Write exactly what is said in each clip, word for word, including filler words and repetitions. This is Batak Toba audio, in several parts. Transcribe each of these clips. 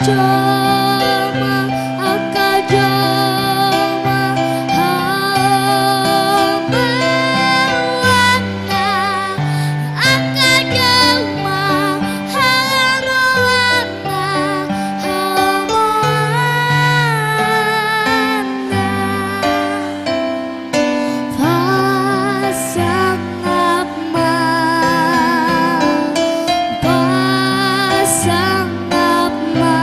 Jolma, angka jolma haroanna, angka jolma haroanna, haroanna. Pasangap ma, pasangap ma.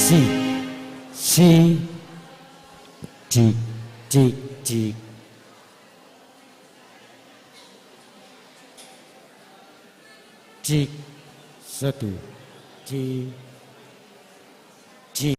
Cik, cik, cik, cik, cik. Cik, satu. Cik, cik.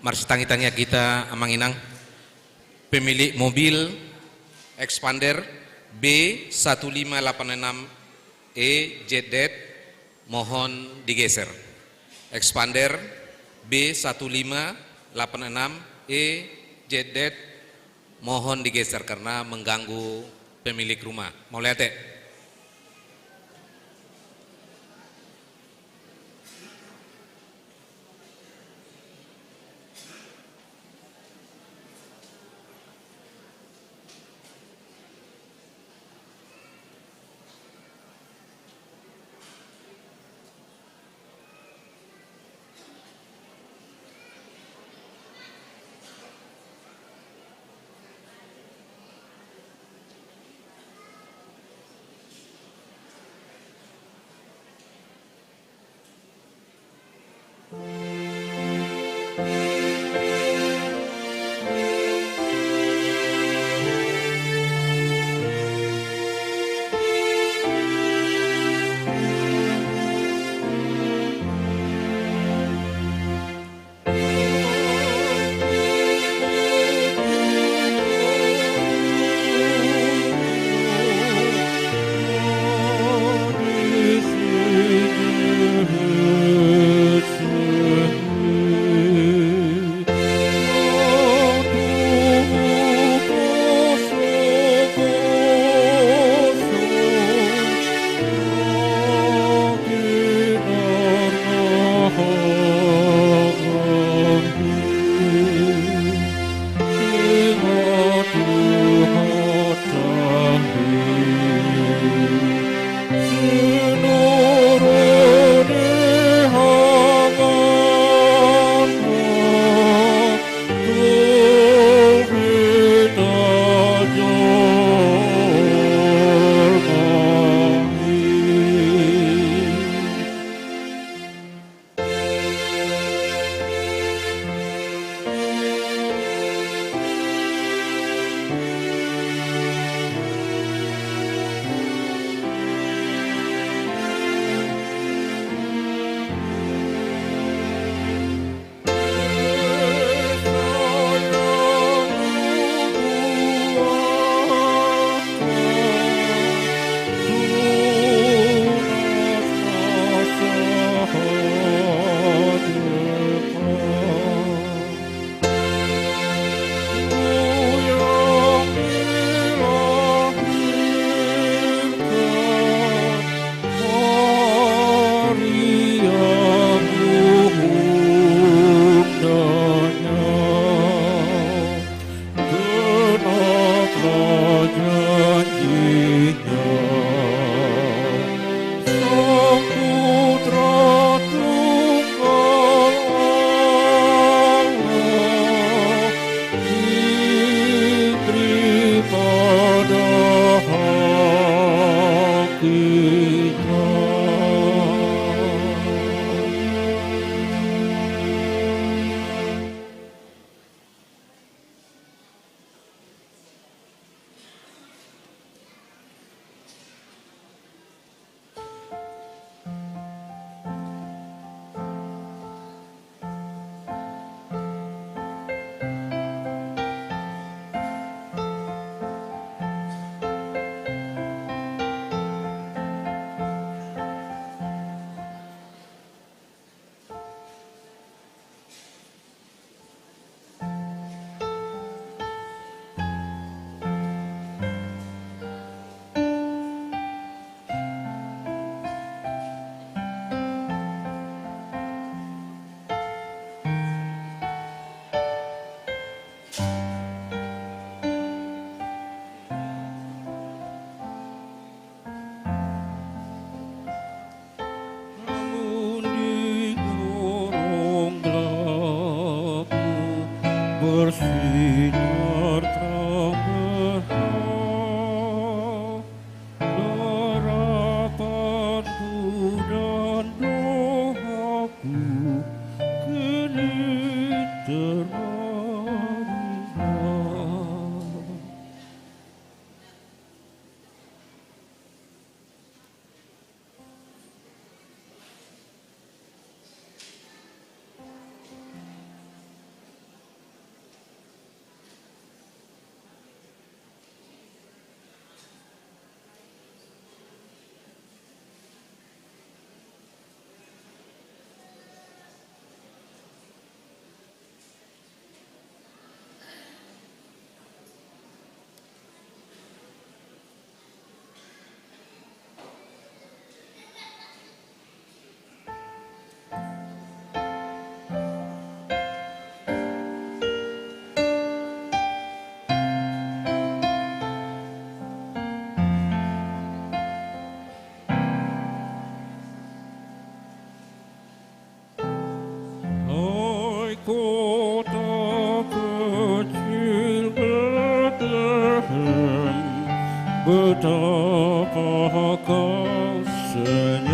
Marsitangitangian hita, Amang Inang. Pemilik mobil Xpander B satu lima delapan enam E Z Z, mohon digeser. Xpander B satu lima delapan enam E Z Z, mohon digeser karena mengganggu pemilik rumah. Mauliate. Namun di lorong gelapmu bersinar terang benderang, harapanku dan doaku kini terwujudlah. Betapa Kau senyap,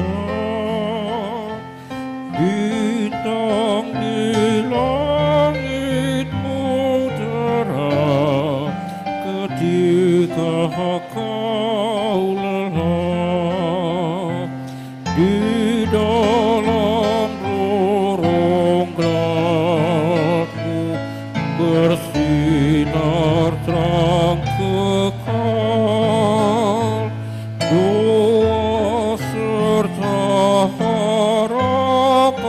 bintang di langitmu terang, ketika Kau lelah. Di dalam lorong gelap-Mu bersinar terang kekal. Doa serta harapan-Mu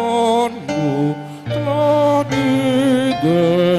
telah digenapi-Nya.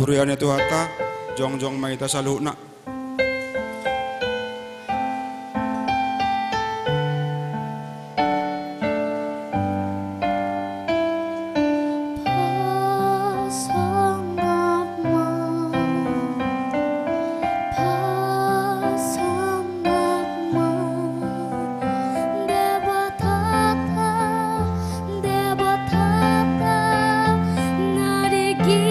Huria ni Tuhanta, jongjong ma hita saluhutna. Pasangap ma, pasangap ma, Debatanta, Debatanta na di ginjang.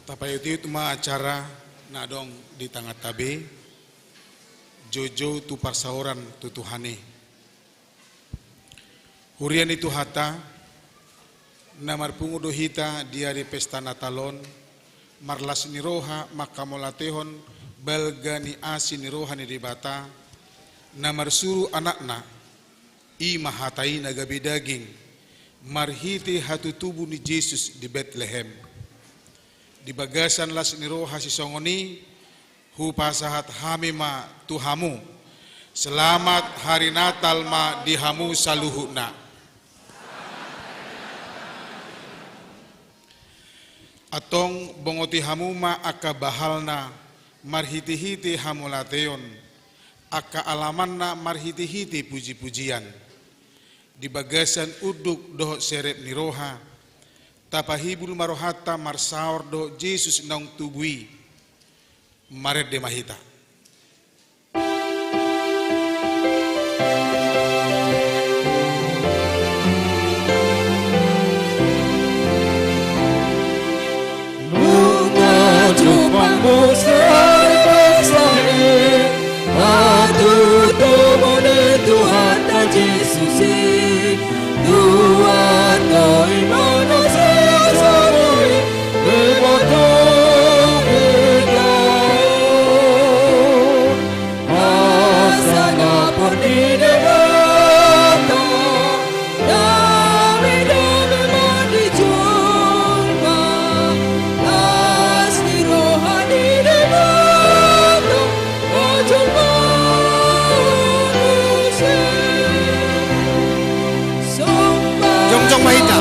Tapaihutihut ma acara na adong di tanganta be, joujou tu parsaoran tu Tuhan i. Huria ni Tuhanta, na marpungu do hita di ari pesta Natal on, marlas ni roha manghamauliatehon balga ni asi ni roha ni Debata, na marsuru Anakna, i ma hata i na gabe daging, marhite hatutubu ni Jesus di Betlehem. Di bagasan las ni roha sisongon i, hupasahat hami ma tu hamu. Selamat Hari Natal ma di hamu saluhutna. Antong bongoti hamu ma angka bahalna marhitehite hamauliateon, angka alamanna marhitehite pujipujian. Di bagasan unduk dohot serep ni roha, tapahibul ma rohanta marsaor dohot Jesus naung tubu i. Marende ma hita. Nunga jumpang muse ari pesta i, hatutubu ni Tuhanta Jesus i. Tuhan do i manase sadari, Debata hita. Hasangapon ni Debata, damedame ma di jolma. Las ni roha ni Debata, na jolma muse. Jongjong ma hita.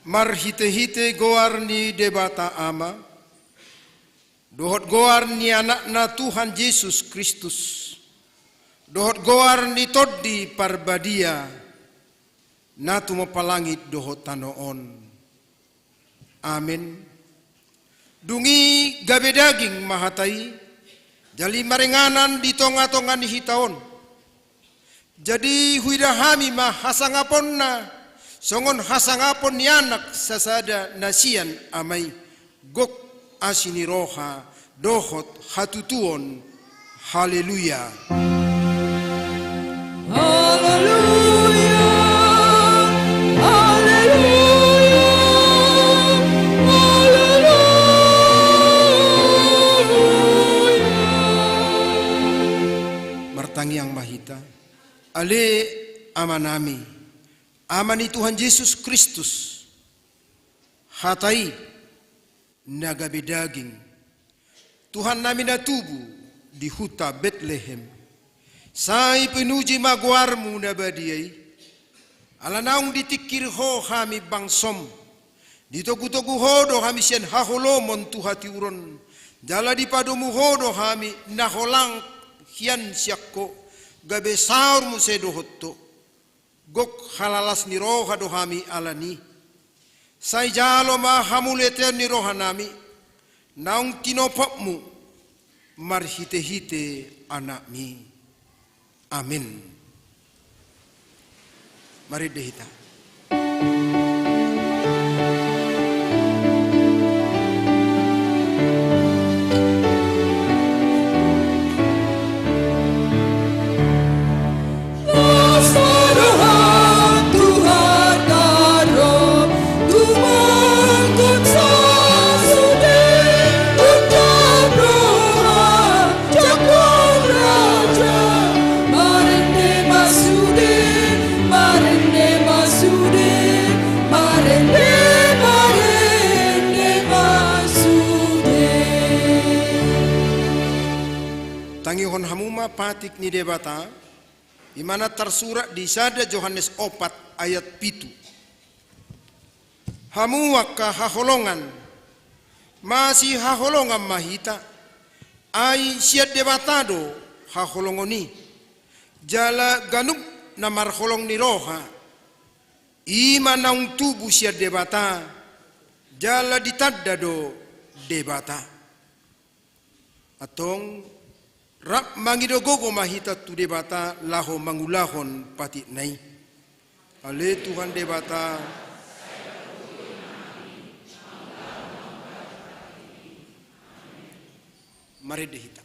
Marhitehite goar ni Debata Ama, dohot goar ni Anakna Tuhan Jesus Kristus, dohot goar ni Tondi Parbadia, na tumompa langit dohot tano on. Amen. Dung i gabe daging ma hata i, jala maringanan di tongatonga ni hita on. Jadi huida hami ma hasangaponna, songon hasangapon ni anak sasada na sian ama i, gok asi ni roha dohot hatutuon. Haleluya. Haleluya. Haleluya. Haleluya. Martangiang ma hita. Ale Amanami, Ama ni Tuhan Jesus Kristus, hata i na gabe daging, Tuhannami na tubu di huta Betlehem. Sai pinuji ma goarmu na badia i, ala naung ditingkir ho hami bangsom, ditogutogu ho do hami sian haholomon tu hatiuron, jala dipadomu ho do hami na holang hian sian ho, gabe saur muse dohot ho. Gok halalas ni roha do hami ala ni i. Sai jalo ma hamuliateon ni rohanami, naung tinopotmu marhitehite Anakmi. Amen. Marende hita. Tangihon hamu ma patik ni Debata, i ma na tarsurat di sada Johannes opat ayat pitu. Hamu angka haholongan, masihaholongan ma hita, ai sian Debata do haholongon i, jala ganup na marholong ni roha, i ma naung tubu sian Debata, jala ditanda do Debata. Antong, rap mangido gogo ma hita tu Debata laho mangulahon patikna i. Ale Tuhan Debata. Marende hita.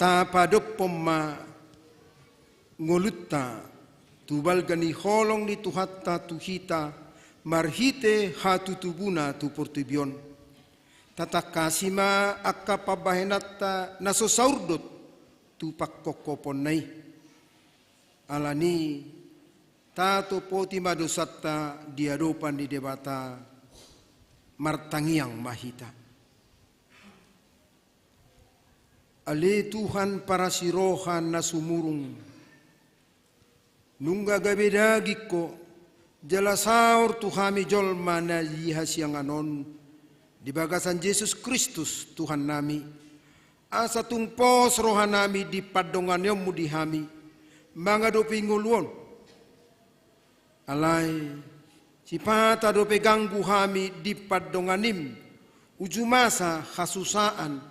Tapadophon ma ngolunta tu balga ni holong ni Tuhanta tu hita marhite hatutubuna tu portibi on. Tatangkasi ma angka pambahenanta na so saurdot tu pangkophoponna i. Alani i, tatopoti ma dosanta di adopan ni Debata, martangiang ma hita. Ale Tuhan parasiroha na sumurung, nunga gabe daging Ho, jala saor tu hami jolma na di hasiangan on, di bagasan Jesus Kristus Tuhannami, asa tung pos rohanami di pandonganionmu di hami, mangadopi ngolu on. Alai, sipata dope ganggu hami di pandonganim, uju masa hasusaan,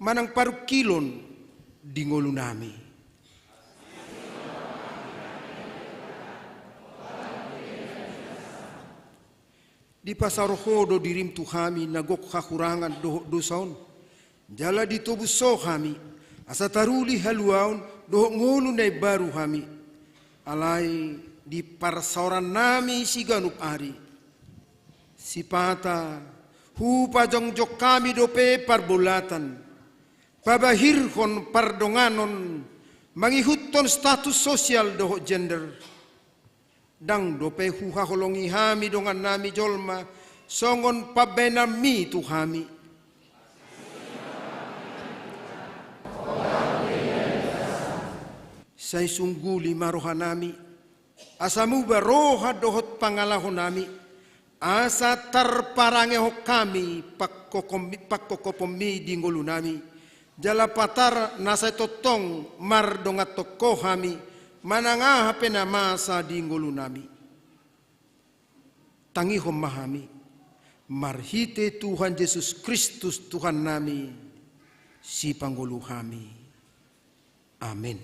manang parungkilon di ngolunami. Dipasaor Ho do dirim tu hami na gok hahurangan dohot dosa on. Jala ditobus Ho hami, asa taruli haluaon dohot ngolu na imbaru hami. Alai diparsaorannami siganup ari. Sipata, hupajongjong hami dope parbolatan. Pabahirhon pardonganon, mangihuthon status sosial dohot gender. Ndang dope huhaholongi hami dongannami jolma, songon pambahenanmi tu hami. Sai sungguli ma rohanami, asa muba roha dohot pangalahonami, asa tarparangehon hami pangkokom-, pangkophopmi di ngolunami, jala patar na sai tongtong mardongan tongko hami, manang aha pe na masa di ngolunami. Tangihon ma hami, marhite Tuhan Jesus Kristus Tuhannami, Sipangolu hami. Amen.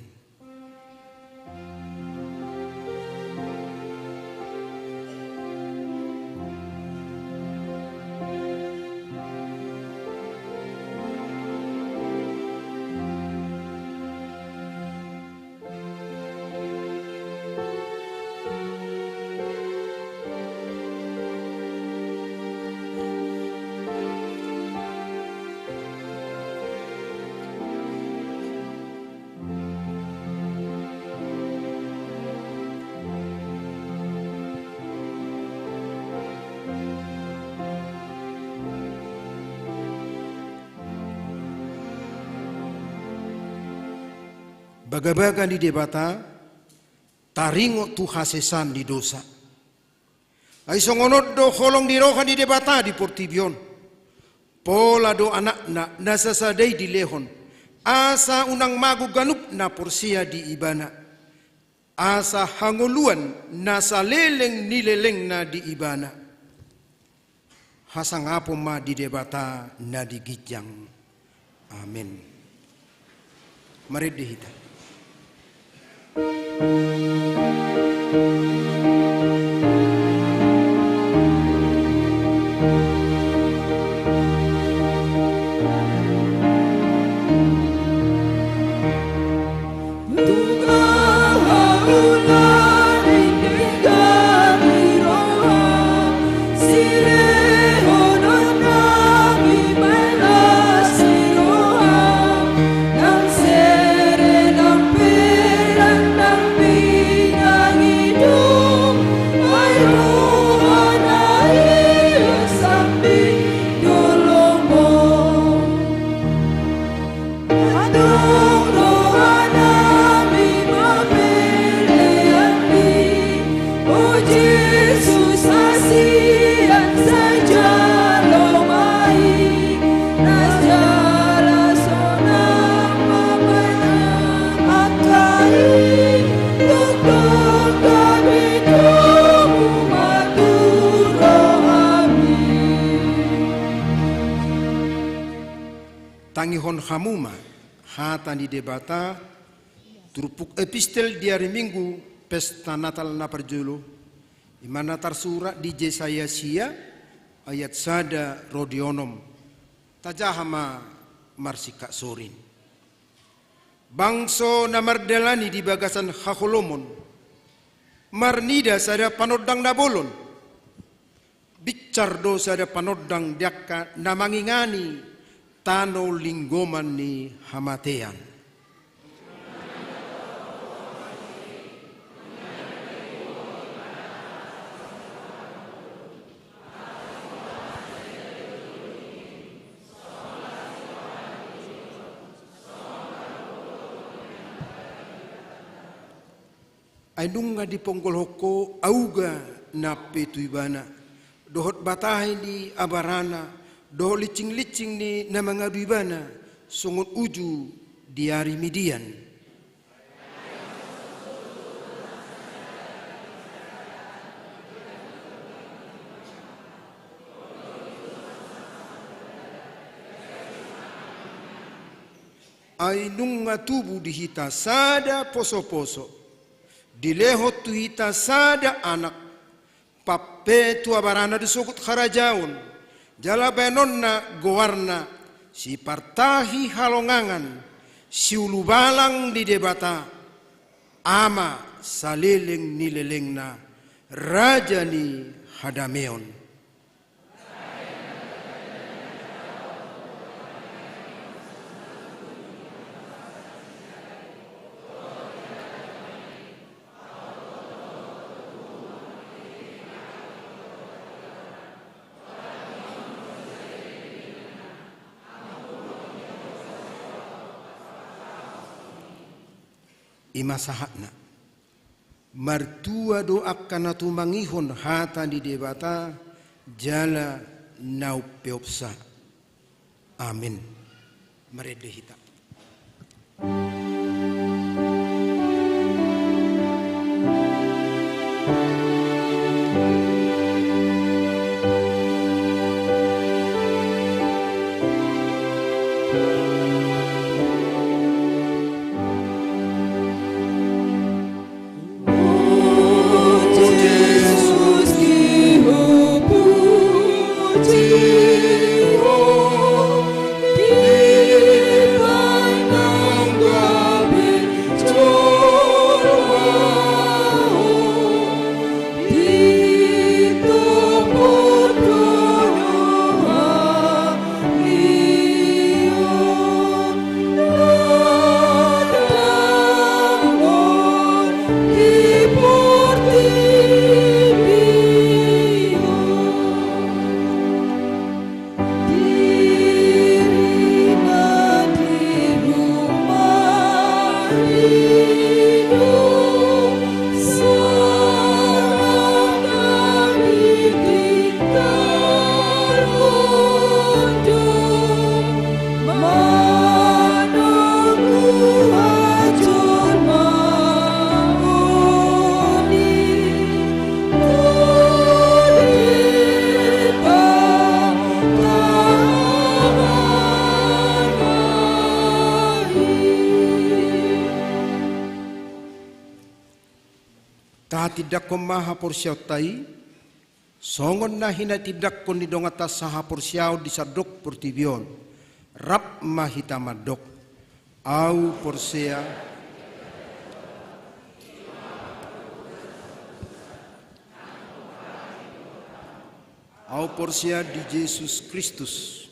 Bagabaga ni Debata, taringot tu hasesaan ni dosa. Ai songon on do holong ni roha ni Debata di portibi on. Pola do Anakna na sasada i dilehon, asa unang mago ganup na porsea di Ibana, asa hangoluan na saleleng ni lelengna di Ibana. Hasangapon ma di Debata na di ginjang. Amen. Marende hita. Adong rohanami mambere anggi, o Jesus, hasian sai jalo ma i, na jala sonang ma bahen angka i, tongtong gabe tubu ma tu rohami. Tangihon hamu ma hata ni Debata, turpuk epistel di ari Minggu pesta Natal na parjolo, i ma na tarsurat di Jesaya sia, ayat sada ro di onom. Tajaha ma marsingkat sorin. Bangso na mardalani di bagasan haholomon, marnida sada panondang na bolon. Binsar do sada panondang di angka na mangingani tano linggoman ni hamatean. Ai nunga diponggolhon ho auga na pe tu ibana, dohot batahi ni abarana, dohot lincing-lincing ni na mangadu ibana, songon uju di ari Midian. Ai nunga tubu di hita sada poso-poso, dilehon tu hita sada anak, pampe tu abarana do sogot harajaon, jala baenonna goarna Sipartahi Halongangan, Siulubalang ni Debata, Ama saleleng ni lelengna, Raja ni hadameon. I ma sahatna. Martua do angka na tumangihon hata ni Debata jala na umpeopsa. Amen. Marende hita. Tahatindangkon ma haporseaonta i, songon na hinatindangkon ni donganta sahaporseaon di sandok portibi on. Rap ma hita mandok: Ahu porsea. Ahu porsea di Jesus Kristus.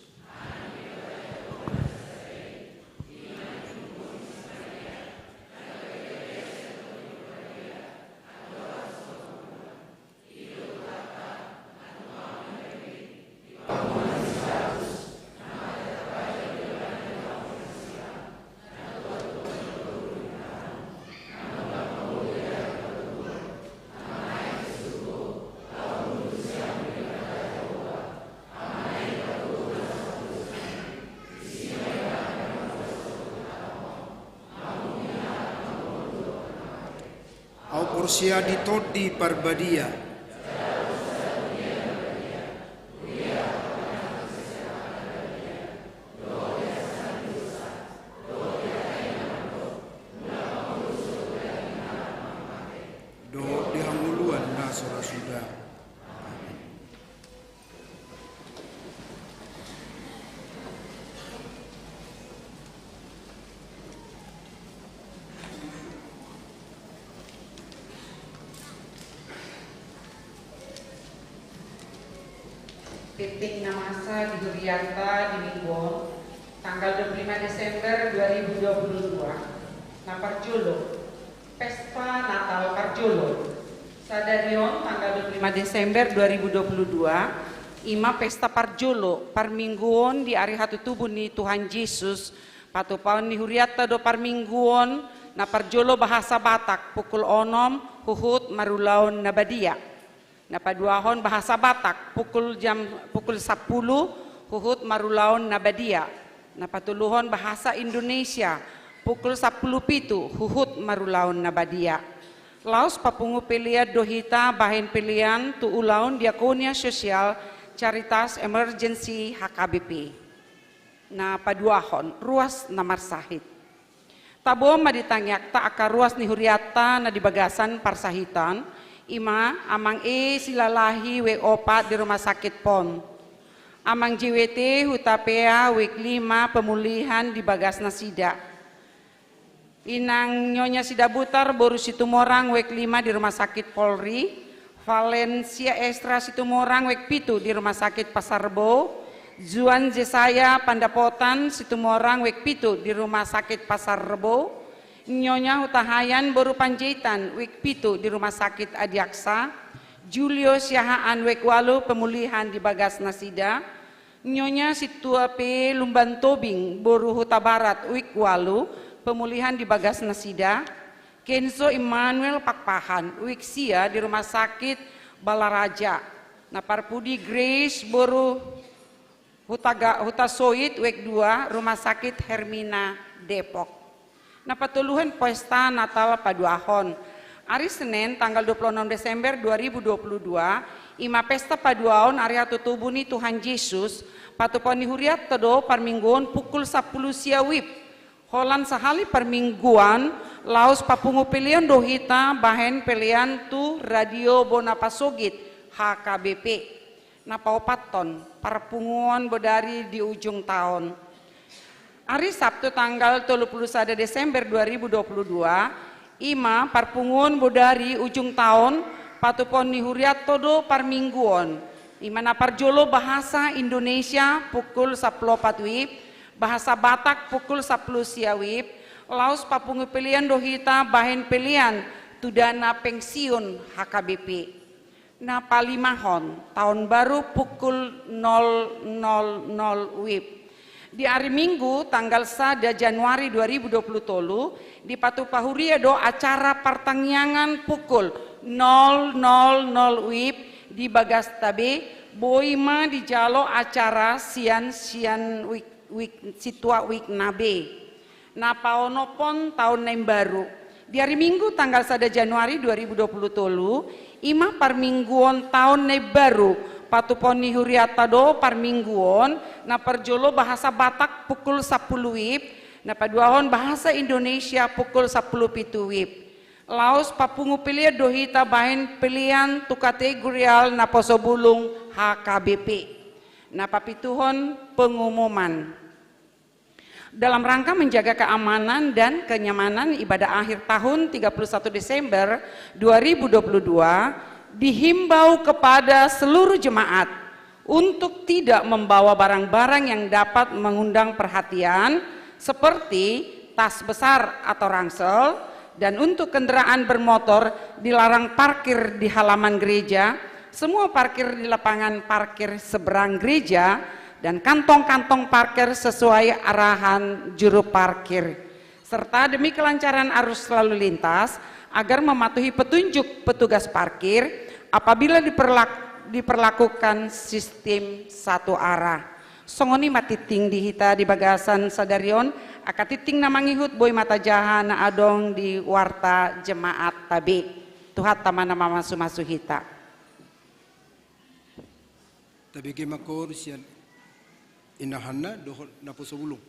Ahu porsea di Tondi Parbadia. Dohot di hangoluan na so ra suda. Amen. Penting na masa di hurianta di minggu on, tanggal dua puluh lima Desember dua ribu dua puluh dua, na parjolo, Pesta Natal parjolo. Sadari on, tanggal dua puluh lima Desember dua ribu dua puluh dua, i ma pesta parjolo parmingguon di ari hatutubu ni Tuhan Jesus. Patupaon ni hurianta do parmingguon, na parjolo bahasa Batak pukul onom huhut marulaon na badia. Na paduahon bahasa Batak pukul jam, pukul sampulu huhut marulaon na badia. Na patoluhon bahasa Indonesia pukul sampulu pitu huhut marulaon na badia. Laos papungu pelean do hita bahen pelean tu ulaon Diakonia Sosial Caritas Emergency H K B P. Na paduahon, ruas na marsahit. Tabo ma di tangiangta angka ruas ni hurianta na di bagasan parsahiton, i ma Amang E Silalahi, wik opat, di Rumah Sakit Pon. Amang J W T Hutapea, wik lima, pemulihan di bagas nasida. Inang Nyonya Sidabutar boru Situmorang, wik lima, di Rumah Sakit Polri. Valencia Estra Situmorang, wik pitu, di Rumah Sakit Pasar Rebo. Juan Jesaya Pandapotan Situmorang, wik pitu, di Rumah Sakit Pasar Rebo. Nyonya Hutahayan boru Panjaitan, wik pitu, di Rumah Sakit Adiaksa. Julio Siahaan, wik ualu, pemulihan di bagas nasida. Nyonya Situa P Lumban Tobing boru Hutabarat, wik ualu, pemulihan di bagas nasida. Kenzo Immanuel Pakpahan, wik sia, di Rumah Sakit Balaraja. Na parpudi Grace boru Hutaga-, Hutasoit, wik dua, Rumah Sakit Hermina, Depok. Na patoluhon, pesta Natal paduahon. Ari Senen, tanggal dua puluh enam Desember dua ribu dua puluh dua, i ma pesta paduahon ari hatutubu ni Tuhan Jesus. Patupaon ni hurianta do parmingguon pukul sampulu sia wib. Holan sahali parmingguon, laos papungu pelean do hita bahen pelean tu Radio Bona Pasogit, H K B P. Na paopathon, parpunguon bodari di ujung taon. Ari Sabtu tanggal tolu puluh sada Desember dua ribu dua puluh dua, i ma parpunguon bodari ujung taon, patupaon ni hurianta do parmingguon. I ma na parjolo bahasa Indonesia pukul sampulu opat wib, bahasa Batak pukul sampulu sia wib, laos papungu pelean do hita bahen pelean tu dana pensiun H K B P. Na palimahon, taon baru pukul nol nol nol wib. Di ari Minggu tanggal sada Januari dua ribu dua puluh tolu, dipatupa huria do acara partangiangan pukul nol nol nol wib di bagasta be, boi ma dijalo acara sian, sian wik, wik, sintua wikna be. Na paonomhon, taon na imbaru. Di ari Minggu tanggal sada Januari dua ribu dua puluh tolu, i ma parmingguon taon na imbaru, patupaon ni hurianta do parmingguon, na parjolo bahasa Batak pukul sampulu wib, na paduahon bahasa Indonesia pukul sampulu pitu wib. Laos papungu pelean do hita bahen pelean tu kategorial naposo bulung H K B P. Na papituhon pengumuman. Dalam rangka menjaga keamanan dan kenyamanan ibadah akhir tahun tiga puluh satu Desember dua ribu dua puluh dua, dihimbau kepada seluruh jemaat untuk tidak membawa barang-barang yang dapat mengundang perhatian, seperti tas besar atau ransel, dan untuk kendaraan bermotor dilarang parkir di halaman gereja, semua parkir di lapangan parkir seberang gereja, dan kantong-kantong parkir sesuai arahan juru parkir. Serta demi kelancaran arus lalu lintas, agar mematuhi petunjuk petugas parkir, apabila diperlak-, diperlakukan sistem satu arah. Songon i ma tingting di hita di bagasan sadari on, angka tingting na mangihut boi ma tajaha na adong di warta jemaat tabe. Tuhanta ma na mamasu-masu hita. Tabege ma ho sian inahanna dohot naposo bulung.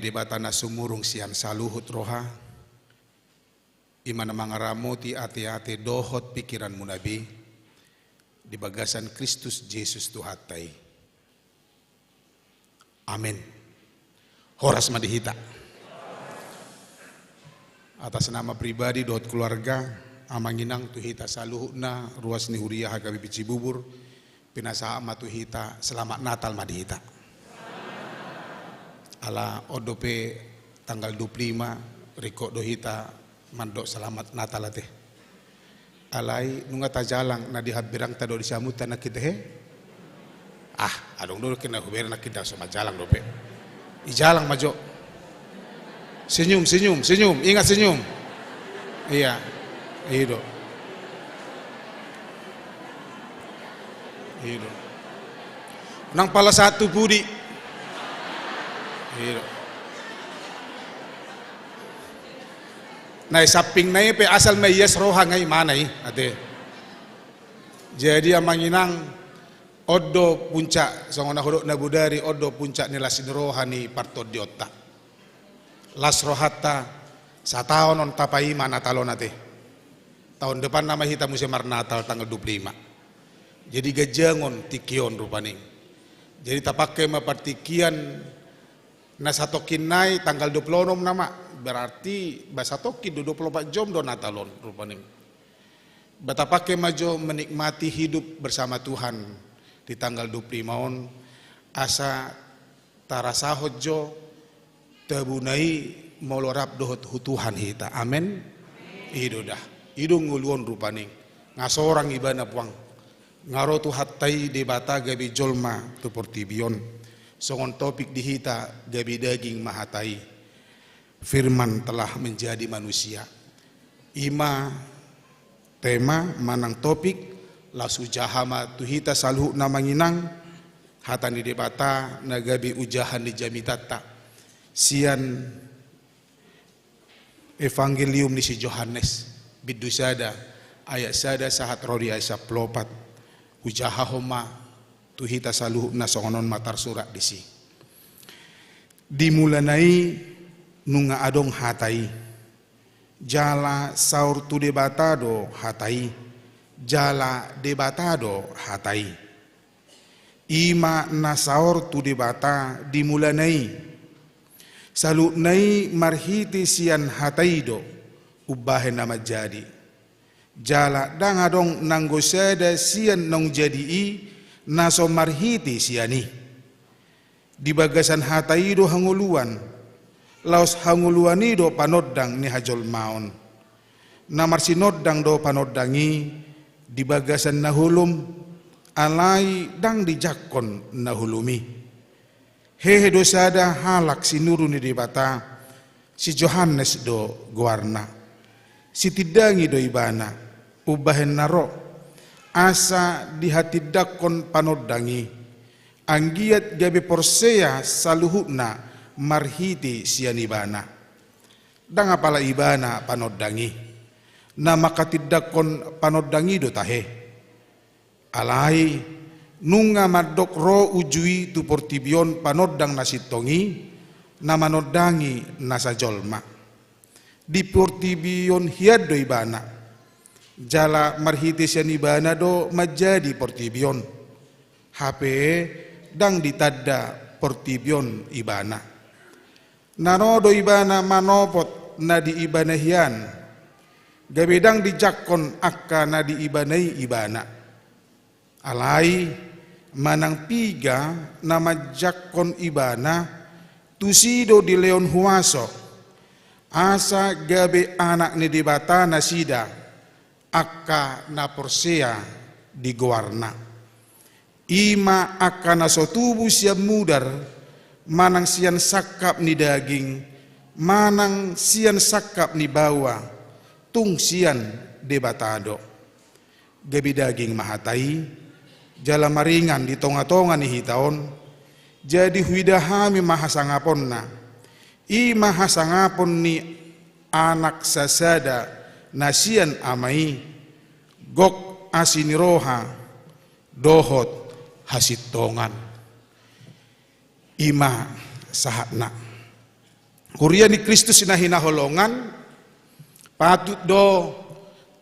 Debata na sumurung sian saluhut roha, i ma na mangaramoti ateate dohot pingkiranmuna be, di bagasan Kristus Jesus Tuhanta i. Amen. Horas ma di hita. Atas nama pribadi dohot keluarga, amang inang, tu hita saluhutna, ruas ni huria H K B P Cibubur, pinasahat ma tu hita, selamat Natal ma di hita. Ala on dope tanggal dua puluh lima, ringkot do hita mandok selamat Natal ate. Alai nunga tajalang na di hambirangta dohot di siamunta nangkin he? Ah, adong do nangkin na hubereng nangkin, ndang so manjalang dope. Ijalang ma jo. Senyum, senyum, senyum. Ingat senyum. Iya. I do. I do. Nang pala satu pudi. I do. Na i sampingna i pe asal ma ias roha nga i mana i, ate. Jadi amang inang, on do puncak, songon na hudok na bodari, on do puncak ni las ni roha ni partondionta. Las rohanta, sataon on tapaima Natal on ate. Taon depanna ma hita muse marnatal tanggal dua puluh lima. Jadi ganjang on tingki on rupani. Jadi tapangke ma partingkian na satongkin nai tanggal dua puluh onom nama, berarti ba satongkin do, dua puluh empat jom do Natal on rupani. Ba tapangke ma jo menikmati hidup bersama Tuhan di tanggal dua puluh lima on, asa tarasahon jo tabuna i molo rap dohot tu Tuhan hita. Amen. I do da. I do ngolu on rupani. Nga sorang ibana puang. Nga ro Tuhanta i Debata gabe jolma tu portibi on. Songon topik di hita gabe daging ma hata i. Firman telah menjadi manusia. I ma tema manang topik, laos hujaha ma tu hita saluhutna amang inang, hata ni Debata na gabe ujahan ni jamitanta. Sian Evangelium ni si Johannes, bindu sada, ayat sada sahat ro di ayat sampulu opat. Hujahahon ma tu hita saluhutna songon on ma tarsurat disi. Di mulana i nunga adong hata i. Jala saor tu Debata do hata i. Jala Debata do hata i. I ma na saor tu Debata di mulana i. Saluhutna i marhite sian hata i do umbahen na manjadi. Jala ndang adong nanggo sada sian naung jadi i na so marhite sian i. Di bagasan hata i do hangoluan, laos hangoluan i do panondang ni hajolmaon. Na marsinondang do panondang i di bagasan na holom, alai ndang dijangkon na holom i. Hehe do sada halak sinuru ni Debata, si Johannes do goarna. Sitindangi do ibana, umbahen na ro, asa dihatindangkon panondang i, anggiat gabe porsea saluhutna marhite sian ibana. Ndang apala ibana panondang i, na manghatindangkon panondang i do tahe. Alai, nunga mandok ro uju i tu portibi on panondang na sintong i, na manondangi nasa jolma. Di portibi on hian do ibana. Jala marhite sian ibana do manjadi portibi on. Hape ndang ditanda portibi on ibana. Na ro do ibana manopot na di ibana hian, gabe ndang dijangkon angka na di ibana i ibana. Alai, manang piga na manjangkon ibana, tusi do dilehon huaso, asa gabe anak ni Debata nasida, angka na porsea di goarna. I ma angka na so tubu sian mudar, manang sian sangkap ni daging, manang sian sangkap ni baoa, tung sian Debata do. Gabe daging ma hata i, jala maringan di tongatonga ni hita on, jadi huida hami ma hasangaponna, i ma hasangapon ni Anak sasada na sian Ama i, gok asi ni roha dohot hasintongan. I ma sahatna. Huria ni Kristus na hinaholongan, patut do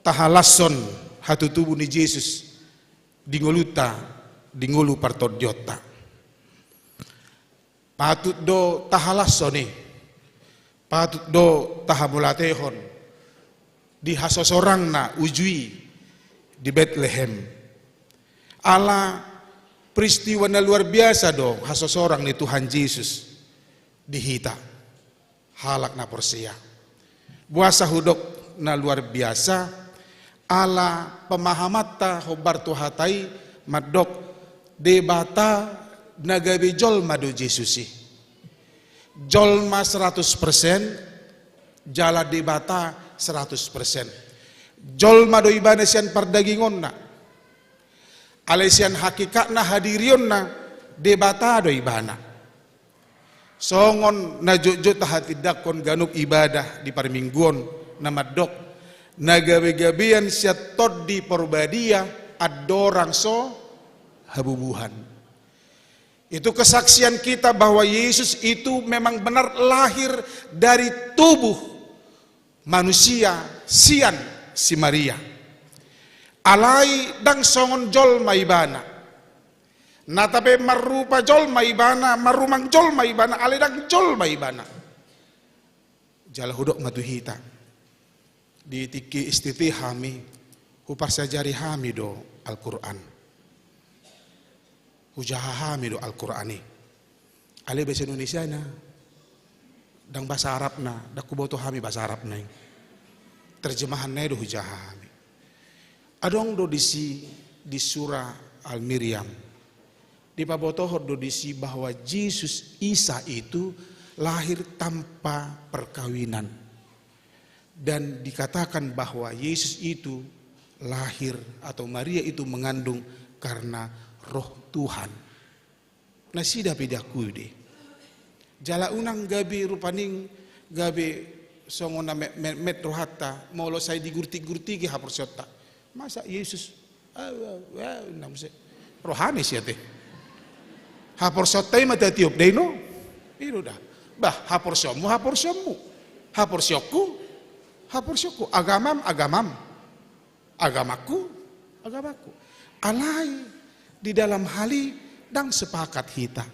tahalashon hatutubu ni Jesus di ngolunta, di ngolu partondionta. Patut do tahalashon i, patut do tahamauliatehon di hasosorangna uju i di Betlehem. Ala peristiwa na luar biasa do hasosorang ni Tuhan Jesus di hita, halak na porsea. Boasa hudok na luar biasa? Ala pemahamanta hombar tu hata i mandok Debata na gabe jolma do Jesus i. Jolma seratus persen, jala Debata seratus persen. Jolma do ibana sian pardagingonna. Alai sian hakikatna, hadirionna, Debata do ibana. Songon na jotjot tahatindangkon ganup ibadah di parmingguon na mandok, na gabegabean sian Tondi Porbadia andorang so habubuhan. Itu kesaksian kita bahwa Yesus itu memang benar lahir dari tubuh manusia sian si Maria. Alai ndang songon jolma ibana. Na tape marrupa jolma ibana, marrumang jolma ibana, alai ndang jolma ibana. Jala hudok ma tu hita, di tingki S T T hami, huparsajari hami do Al-Quran. Hujaha hami do Al-Quran i. Alai bahasa Indonesiana, ndang bahasa Arabna, ndang huboto hami bahasa Arabna i. Terjemahanna i do hujaha hami. Adong do disi di surah Al-Miriam. Dipabotohon do disi bahwa Jesus Isa itu lahir tanpa perkawinan. Dan dikatakan bahwa Yesus itu lahir atau Maria itu mengandung karena Roh Tuhan. Nasida pe diakui do i. Jala unang gabe rupani gabe songon na metmet rohanta, molo sai digurtik-gurtiki haporseaonta. Masa Yesus, ah, ah, ah, na muse. Rohani sia te. Haporseaonta i ma tatiop do i, no? I do da. Bah, haporseaonmu, haporseaonmu. Haporseaonku, haporseaonku. Agamam, agamam. Agamangku, agamangku. Alai di dalam hal i ndang sepakat hita.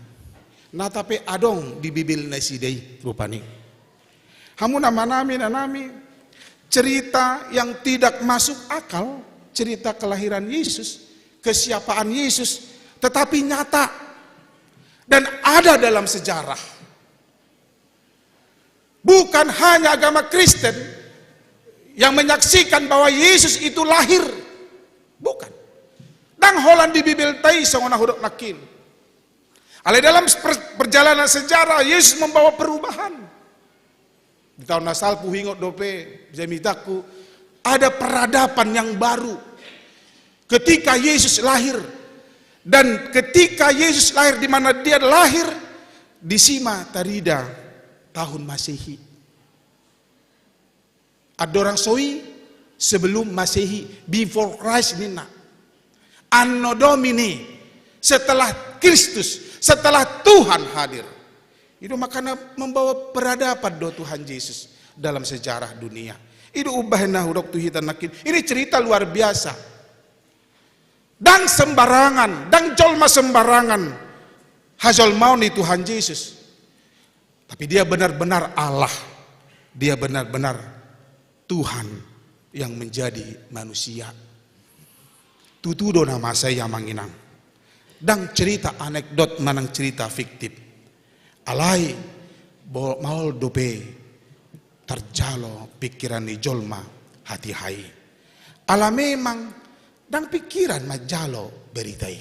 Na tape adong di bibelna nasida i rupani. Hamu amanami, inanami, cerita yang tidak masuk akal, cerita kelahiran Yesus, kesiapaan Yesus, tetapi nyata dan ada dalam sejarah. Bukan hanya agama Kristen yang menyaksikan bahwa Yesus itu lahir. Bukan. Ndang holan di Bibelta i songon na hudok nangkin. Alai dalam per-, perjalanan sejarah, Yesus membawa perubahan. Di taon na salpu, huingot dope, jamitangku, ada peradaban yang baru. Ketika Yesus lahir, dan ketika Yesus lahir, di mana dia lahir, disi ma tarida tahun Masehi. Andorang so i, sebelum Masehi, before Christ ninna. Anno Domini, setelah Kristus, setelah Tuhan hadir. I do makana membawa peradaban do Tuhan Yesus dalam sejarah dunia. I do umbahen na hudok tu hita nangkin. Ini cerita luar biasa. Ndang sembarangan, ndang jolma sembarangan hajolmaon ni Tuhan Yesus. Tapi dia benar-benar Allah. Dia benar-benar Tuhan yang menjadi manusia. Tutu do na masa i, amang inang. Ndang cerita anekdot manang cerita fiktif. Alai, bo-, maol dope tarjalo pikiran ni jolma hatiha i. Ala memang ndang pikiran manjalo berita i.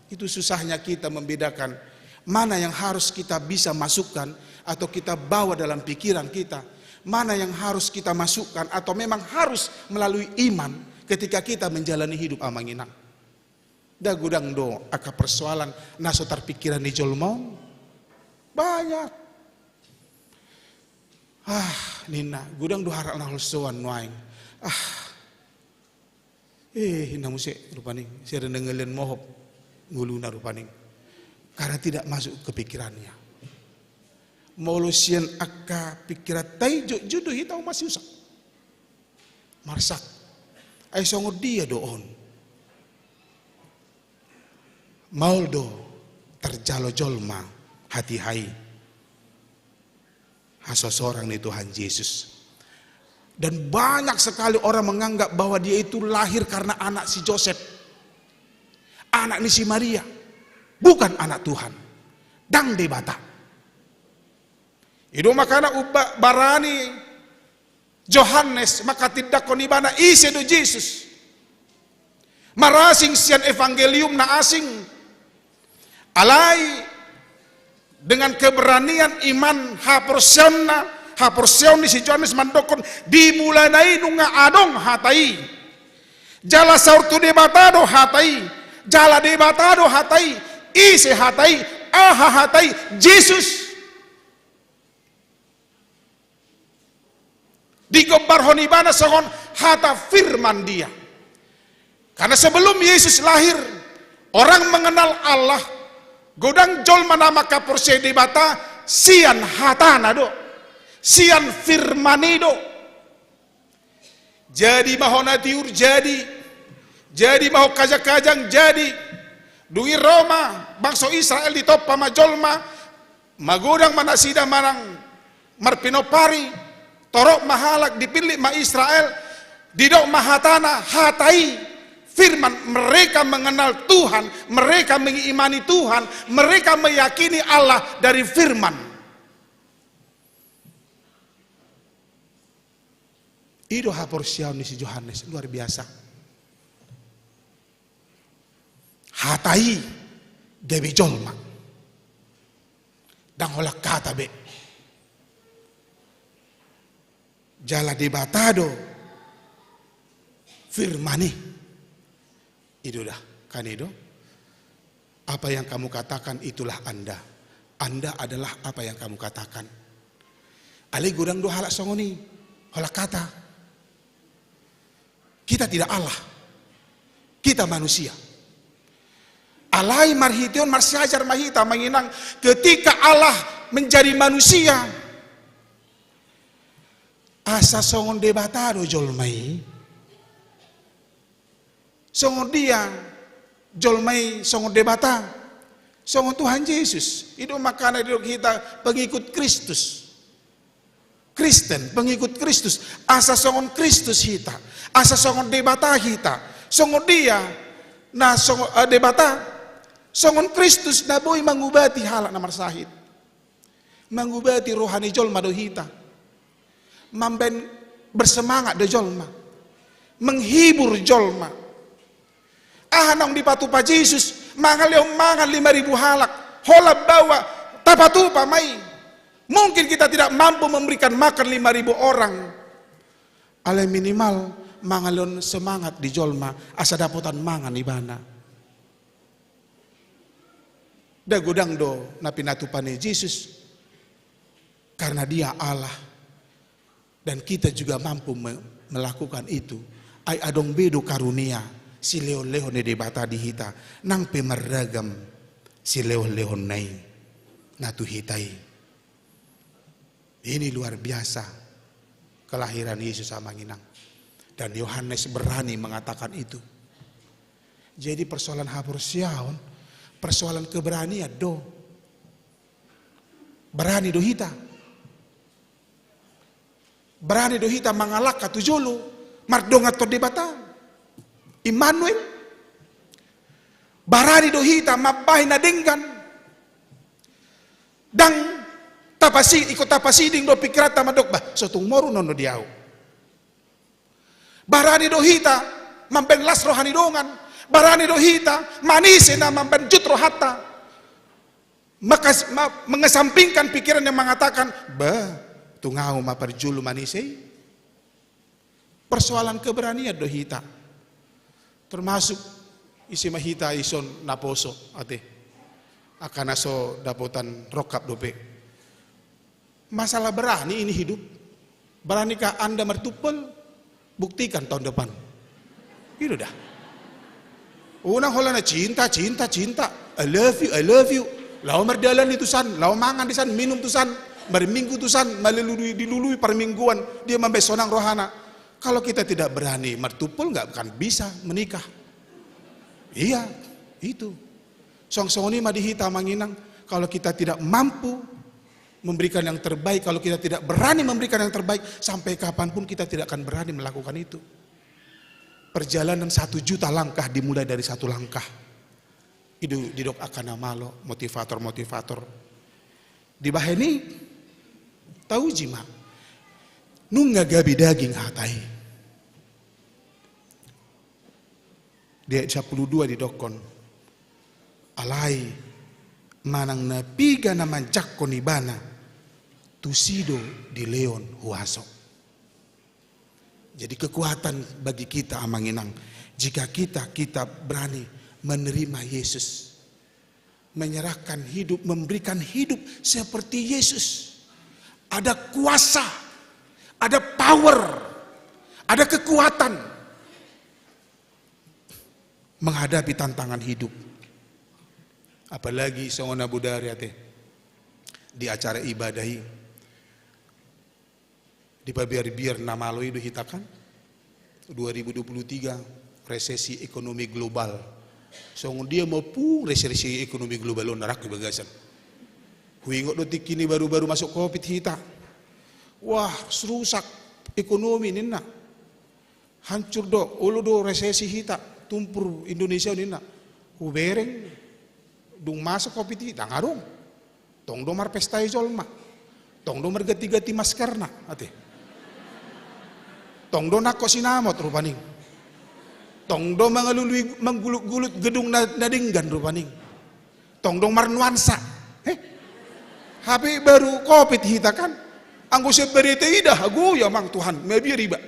Itu susahnya kita membedakan mana yang harus kita bisa masukkan atau kita bawa dalam pikiran kita, mana yang harus kita masukkan atau memang harus melalui iman ketika kita menjalani hidup, amang inang. Ndang godang do angka persoalan na so tarpikiran ni jolma on. Banyak. Ah, ninna, godang do halak na holsoan nuaeng. Ah. Eh, ninna muse rupani, sai denggan mohop ngoluna rupani. Karena tidak masuk ke pikirannya. Molo sian angka pingkiranta i, jotjot do hita masisusak. Marsak. Ai songon dia do on? Maol do tarjalo jolma hatiha i hasosorang ni Tuhan Jesus. Dan banyak sekali orang menganggap bahwa dia itu lahir karena anak si Joseph, anak ni si Maria, bukan anak Tuhan, ndang Debata. I do makana umba-, barani Johannes manghatindanghon ibana ise do Jesus. Marasing sian evangelium na asing. Alai dengan keberanian iman haporseaonna, haporseaon ni si Johannes mandokhon, di mulana i nunga adong Hata i. Jala saur tu Debata do Hata i. Jala Debata do Hata i. Ise Hata i? Aha Hata i? Jesus. Digombarhon ibana songon hata firman dia. Karena sebelum Yesus lahir, orang mengenal Allah, godang jolma na manghaporseai Debata sian hatana do, sian firman i do. Jadi ma ho na tiur, jadi. Jadi ma ho kajang-kajang, jadi. Dung i ro ma bangso Israel, ditompa ma jolma, magodang ma nasida manang marpinompari, torop ma halak, dipillit ma Israel, didok ma hatana, Hata i, firman, mereka mengenal Tuhan, mereka mengimani Tuhan, mereka meyakini Allah dari firman. I do haporseaon ni si Johannes, luar biasa. Hata i gabe jolma. Ndang holan hata be. Jala Debata do firman i. I do da, kan i do. Apa yang kamu katakan itulah Anda. Anda adalah apa yang kamu katakan. Alai godang do halak songon i, holan hata. Kita tidak Allah. Kita manusia. Alai marhite on marsiajar ma hita, amang inang, ketika Allah menjadi manusia, asa songon Debata do jolma i. Songon dia jolma i songon Debata? Songon Tuhan Jesus. I do makana didok hita pengikut Kristus. Kristen, pengikut Kristus. Asa songon Kristus hita. Asa songon Debata hita. Songon dia na songon, eh, Debata? Songon Kristus na boi mangubati halak na marsahit. Mangubati roha ni jolma do hita. Mambaen bersemangat do jolma. Menghibur jolma. Aha naung dipatupa Jesus? Mangalehon mangan lima ribu halak. Holan baoa, tapatupa ma i. Mungkin kita tidak mampu memberikan makan lima ribu orang. Alai minimal mangalehon semangat di jolma, asa dapotan mangan ibana. Nda godang do na pinatupa ni Jesus, karena Dia Allah, dan kita juga mampu me-, melakukan itu. Ai adong be do karunia silehonlehon ni Debata di hita, nang pe marragam silehonlehonna i na tu hita i. Ini luar biasa kelahiran Yesus, amang inang. Dan Yohanes berani mengatakan itu. Jadi persoalan haporseaon, persoalan keberanian do. Berani do hita. Berani do hita mangalangka tu jolo, mardongan tu Debata. Immanuel. Berani do hita mambahen na denggan. Ndang tapasi-, ingkon tapasiding do pingkiranta mandok, bah, so tung moru non do di ahu. Barani do hita mambaen las roha ni dongan. Barani do hita manise na mambaen jut rohanta. Maka s-, ma-, mengesampingkan pikiran yang mengatakan, bah, tung ahu ma parjolo manise i. Persoalan keberanian do hita. Termasuk ise ma hita ison naposo, ate. Angka na so dapotan rongkap dope. Masalah berani ini hidup. Beranikah Anda martumpol? Buktikan tahun depan. I do da. Unang holan na cinta, cinta, cinta. I love you, I love you. Laho mardalan di tusan, laho mangan di san, minum tusan. Marminggu tusan, malului, dilului parmingguan, dia mambaen sonang rohana. Kalau kita tidak berani martumpol, nggak akan bisa menikah. Iya, itu. Songon-songon i ma di hita, Amang Inang, kalau kita tidak mampu memberikan yang terbaik, kalau kita tidak berani memberikan yang terbaik, sampai kapanpun kita tidak akan berani melakukan itu. Perjalanan satu juta langkah dimulai dari satu langkah. I do didok angka na malo, motivator-motivator. Dibahen i, tauji ma. Nunga gabe daging hata i. Di ayat sampulu dua didokkon, alai manang na piga na manjangkon ibana, tusi do dilehon huaso. Jadi kekuatan bagi kita, Amang Inang, jika kita, kita berani menerima Yesus, menyerahkan hidup, memberikan hidup seperti Yesus. Ada kuasa, ada power, ada kekuatan menghadapi tantangan hidup. Apalagi songon na bodari ate, di acara ibadah i, dipabiar-biar na malo i do hita kan. Dua ribu dua puluh tiga, resesi ekonomi global. Songon dia ma pung resesi ekonomi global on, na rangku di bagasan. Huingot do tingki ni baru-baru masuk covid hita. Wah, rusak ekonomi ninna. Hancur do, olo do resesi hita, tumpur Indonesia ninna. Hubereng, dung masuk covid i, ndang adong. Tong do marpesta i jolma. Tong do marganti-ganti maskerna, ate. Tong do nangkok sinamot rupani. Tong do mangalului, manggulut-gulut gedung na, na denggan rupani. Tong do marnuansa. Heh? Hape baru covid hita kan. Anggo sian barita i da, hagoya Amang Tuhan, mabiar iba.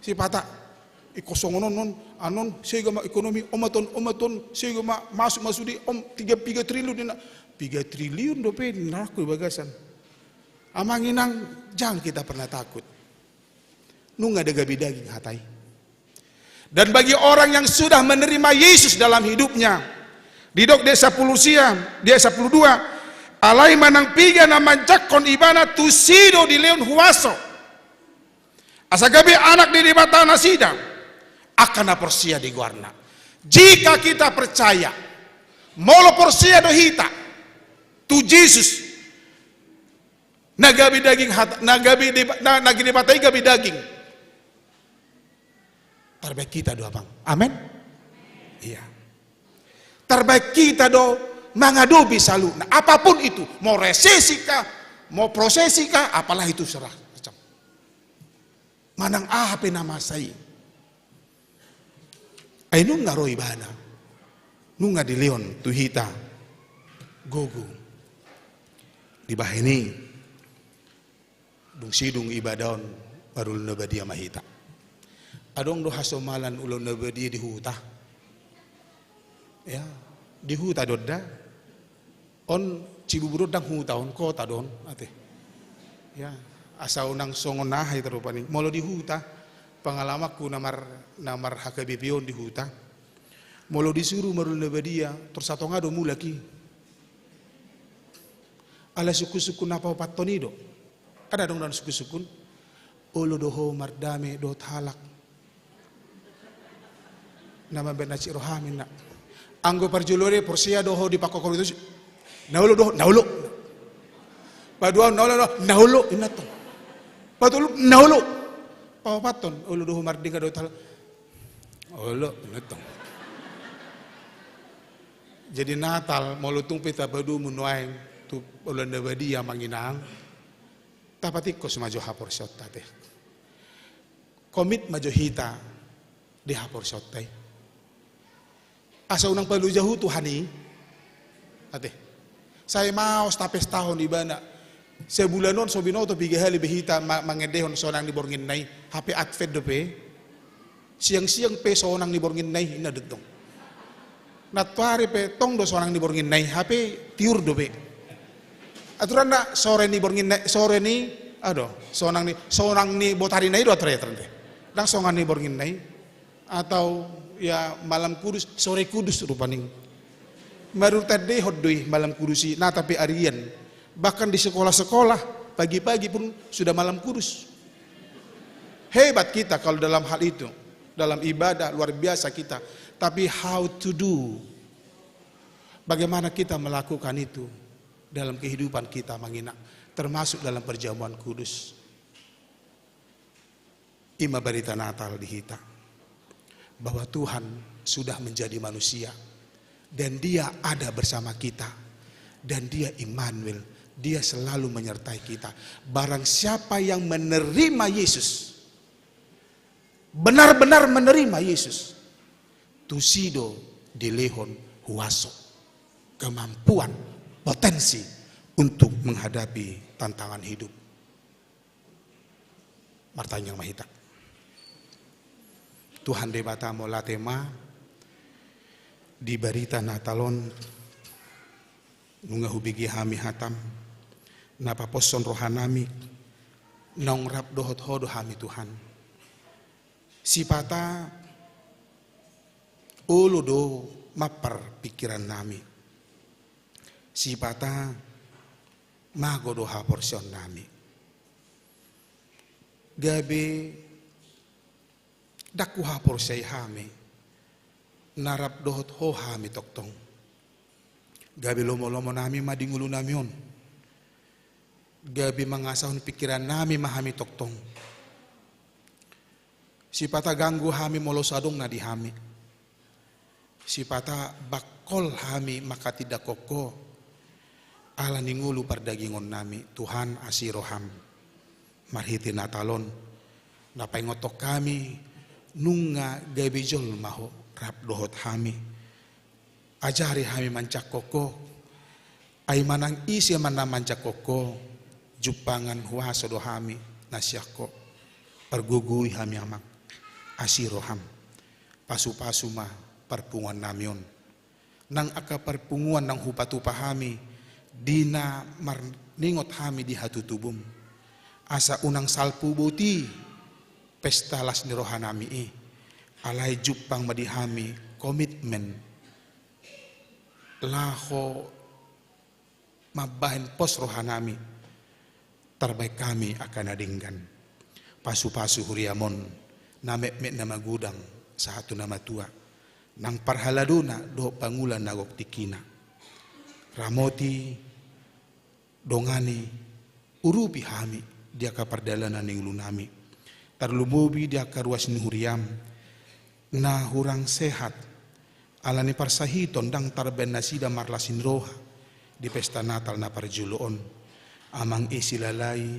Sipata. Ingkon songon on, on, anon, sega ma ekonomi, omaton, omaton, sega ma masuk, masuk di, om, tiga, tiga triliun, ninna. Tiga triliun dope, ninna, rangku di bagasan. Amang Inang, jangan kita pernah takut. Nunga da gabe daging hata i. Dan bagi orang yang sudah menerima Yesus dalam hidupnya, didok di ayat sampulu sia, di ayat sampulu dua, alai manang piga na manjangkon ibana, tusi do dilehon huaso. Asa gabe anak ni Debata nasida, angka na porsea di goarna. Jika kita percaya, molo porsea do hita tu Jesus, na gabe daging hata, na gabe Deba-, na, na Debata i gabe daging. Tarbaen hita do, Amang. Amen. Iya. Tarbaen hita do mangadopi saluhutna. Apapun itu, mau resesi kah, mau prosesi kah, apalah itu serah. Manang aha pe na masa i. Ai nunga ro ibana. Nunga dilehon tu hita gogo. Dibahen i. Dung sidung ibadah on, marulaon na badia ma hita. Adong do hasomalan ulaon na badia di huta. Ya, di huta do da. On Cibubur on ndang huta on, kota do on, ate. Ya, asa unang songon aha hita rupani. Molo di huta, pengalamanku na mar, na mar H K B P on di huta. Molo disuru marulaon na badia, tor satonga do mulak i. Ala sungkun-sungkun na paopathon i do. Kan adong do na sungkun-sungkun. Olo do ho mardame dohot halak. Na mambaen na cik rohami ninna. Anggo parjolo i porsea do ho di pangkorhon itu. Na olo do ho, na olo. Paduahon na olo do ho, na olo, ninna tong. Patolu, na olo. Paopathon, olo do ho mardame dohot halak. Olo, ninna tong. Jadi Natal, molo tung pe tapadomu nuaeng tu ulaon na badia, Amang Inang, tapatingkos ma jo haporseaonta, ate. Komit ma jo hita di haporseaonta i. Asa unang paloja hu Tuhan i, ate. Sai maos tapestahon ibana. Sabulan on so binoto piga hali be hita ma-, mangendehon sonang ni borngin na i, hape Advent dope. Siang-siang pe sonang ni borngin na i, ninna do tong. Nantoari pe tong do sonang ni borngin na i, hape tiur dope. Aturanna sore ni borngin na i, sore ni, aha do, sonang ni, sonang ni botari na i do aturanna. Ndang sonang ni borngin na i. Atau ya malam kudus, sore kudus rupani. Marurtandehon do i malam kudus i, Natal pe arian. Bahkan di sekolah-sekolah, Pagi-pagi pun sudah malam kudus. Hebat kita kalau dalam hal itu. Dalam ibadah luar biasa kita. Tapi how to do? Bagaimana kita melakukan itu dalam kehidupan kita, Amang Inang, termasuk dalam perjamuan kudus? I ma barita Natal di hita, bahwa Tuhan sudah menjadi manusia dan Dia ada bersama kita, dan Dia Immanuel, Dia selalu menyertai kita. Barang siapa yang menerima Yesus, benar-benar menerima Yesus, tusi do dilehon huaso, kemampuan, potensi untuk menghadapi tantangan hidup. Martangiang ma hita. Tuhan Debata, mauliate ma di barita Natal on, nunga hubege hami hatam, na paposhon rohanami, naung rap dohot Ho do hami, Tuhan. Sipata olo do mampar pingkirannami. Sipata mago do haporseaonnami. Gabe ndang huhaporseai hami, na rap dohot Ho hami tongtong. Gabe lomo-lomonami ma di ngolunami on. Gabe mangasahon pingkirannami ma hami tongtong. Sipata ganggu hami molo so adong na di hami. Sipata bangkol hami manghatindanghon Ho, ala ni ngolu pardagingonnami. Tuhan, asi roham. Marhite Natal on, na paingothon hami, nunga gabe jolma Ho rap dohot hami. Ajari hami manjangkon Ho, ai manang ise ma na manjangkon Ho, jumpangan huaso do hami na sian Ho. Pargogoi hami, Amang, asi roham. Pasu-pasu ma parpunguannami on. Nang angka parpunguan naung hupatupa hami, di na marningot hami di hatutubum. Asa unang salpu boti pesta las ni rohanami i. Alai jumpang ma di hami komitmen laho mambahen pos rohanami, tarbahen hami angka na denggan. Pasu-pasu huriam on, na metmet na magodang, sahat tu na matua, nang parhaladona dohot pangula na gok tingkina. Ramoti, dongani, urupi hami di angka pardalanan ni ngolunami. Tarlumobi di angka ruas ni huriam na hurang sehat, ala ni parsahiton ndang tarbahen nasida marlas ni roha di pesta Natal na parjolo on. Amang Isi Lalai,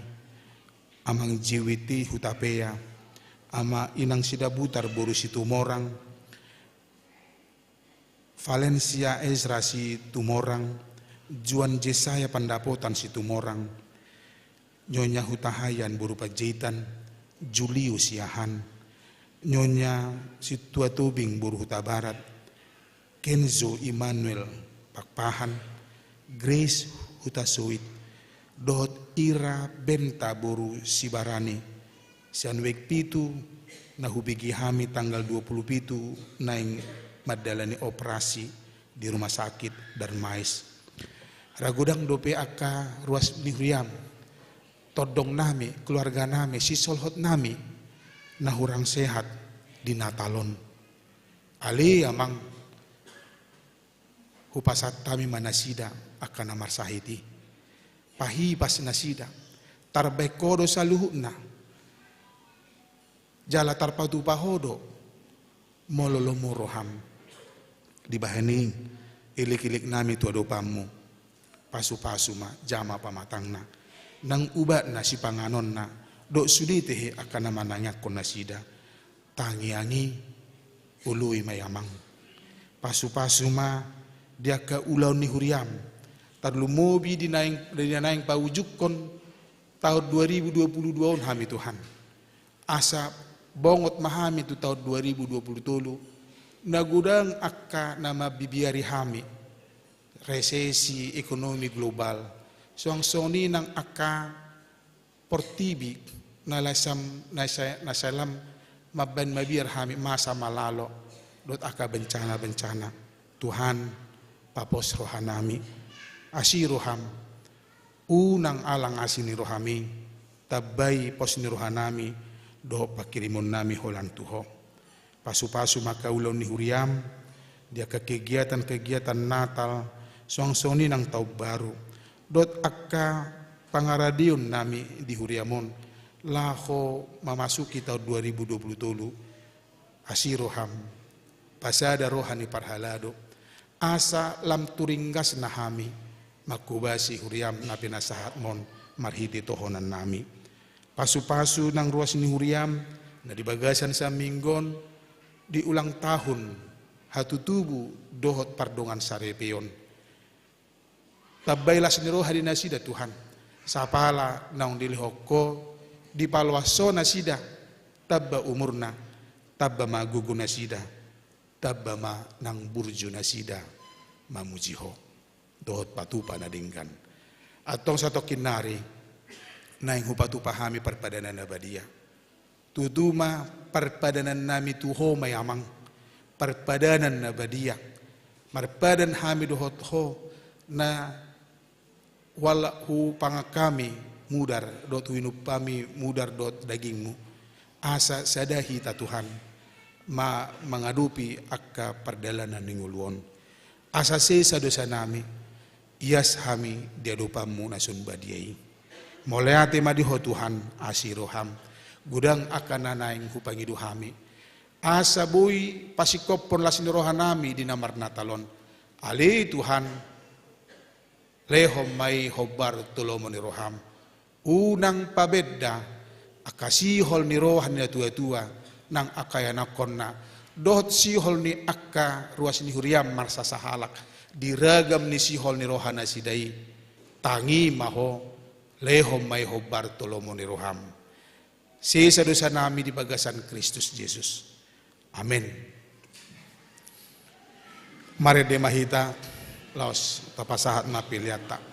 Amang Jiwiti Hutapea, Ama Inang Sidabutar boru Situmorang, Valencia Ezra Situmorang, Juan Jesaya Pandapotan Situmorang, Nyonya Hutahayan boru Panjaitan, Julio Siahaan, Nyonya Situa Tobing boru Hutabarat, Kenzo Immanuel Pakpahan, Grace Hutasoit, dohot Ira Benta boru Sibarani, sian Wijk pitu, na hubege hami tanggal dua pulu pitu naeng mandalani operasi di rumah sakit Darmais. Ra godang dope angka ruas ni huriam, tondongnami, keluarganami, sisolhotnami na hurang sehat di Natal on. Ale Amang, hupasahat hami ma nasida angka na marsahit i. Pahipas nasida, tarbahen Ho do saluhutna. Jala tarpatupa Ho do molo lomo roham. Dibahen i, ilik-iliknami tu adopanmu. Pasu-pasu ma jama pamatangna, nang ubatna sipanganonna, dohot sude tehe angka na manangiangkon nasida. Tangiangi, oloi ma i Amang. Pasu-pasu ma di angka ulaon ni huriam, tarlumobi di naeng, di naeng paujungkon taon dua ribu dua pulu dua on hami Tuhan. Asa bongot ma hami tu taon dua ribu dua pulu tolu, na godang angka na mambibiari hami, resesi ekonomi global, suang songon i nang angka portibi na lasam, na sa-, na salam mambahen mabiar hami masa malalo dohot angka bencana-bencana. Tuhan, papos rohanami, asi roham, Unang alang asi ni rohami, tambai pos ni rohanami dohot panghirimonnami holan tu Ho. Pasupasu ma angka ulaon ni huriam di angka kegiatan-kegiatan Natal, suang songon i nang Taon Baru, dohot angka pangaradeonnami di huriam on, laho mamasuki taon dua ribu dua puluh tolu. Asi roham, pasada roha ni parhalado, asa lam turinggasna hami manghobasi huriam na pinasahatmon marhite tohonannami. Pasupasu nang ruas ni huriam na di bagasan saminggu on, di ulang tahun, hatutubu dohot pardongan saripeon. Tambai las ni roha di nasida Tuhan, sapala naung dilehon Ho, dipaloas Ho nasida, tamba umurna, tamba ma gogo nasida, tamba ma nang burju nasida mamuji Ho dohot patupa na denggan. Antong satongkin nari naeng hupatupa hami parpadanan na badia. Tutu ma parpadanannami tu Ho ma i Amang, parpadanan na badia. Marpadan hami dohot Ho, na hual hupangan hami mudar dohot huinum hami mudar dohot dagingmu, asa sada hita Tuhan ma mangadopi angka pardalanan ni ngolu on. Asa sesa dosanami, ias hami di adopanmu na sun badia i. Mauliate ma di Ho Tuhan, asi roham, godang angka na naeng hupangido hami, asa boi pasingkophon las ni rohanami di na marnatal on. Ale Tuhan, lehon ma i hombar tu lomo ni roham. Unang pabenda angka sihol ni roha ni natuatua nang angka ianakhonna, dohot sihol ni angka ruas ni huriam marsasahalak di ragam ni sihol ni roha nasida i. Tangi ma Ho, lehon ma i hombar tu lomo ni roham. Sesa dosanami di bagasan Kristus Jesus. Amen. Marende ma hita, laos tapasahat ma peleanta.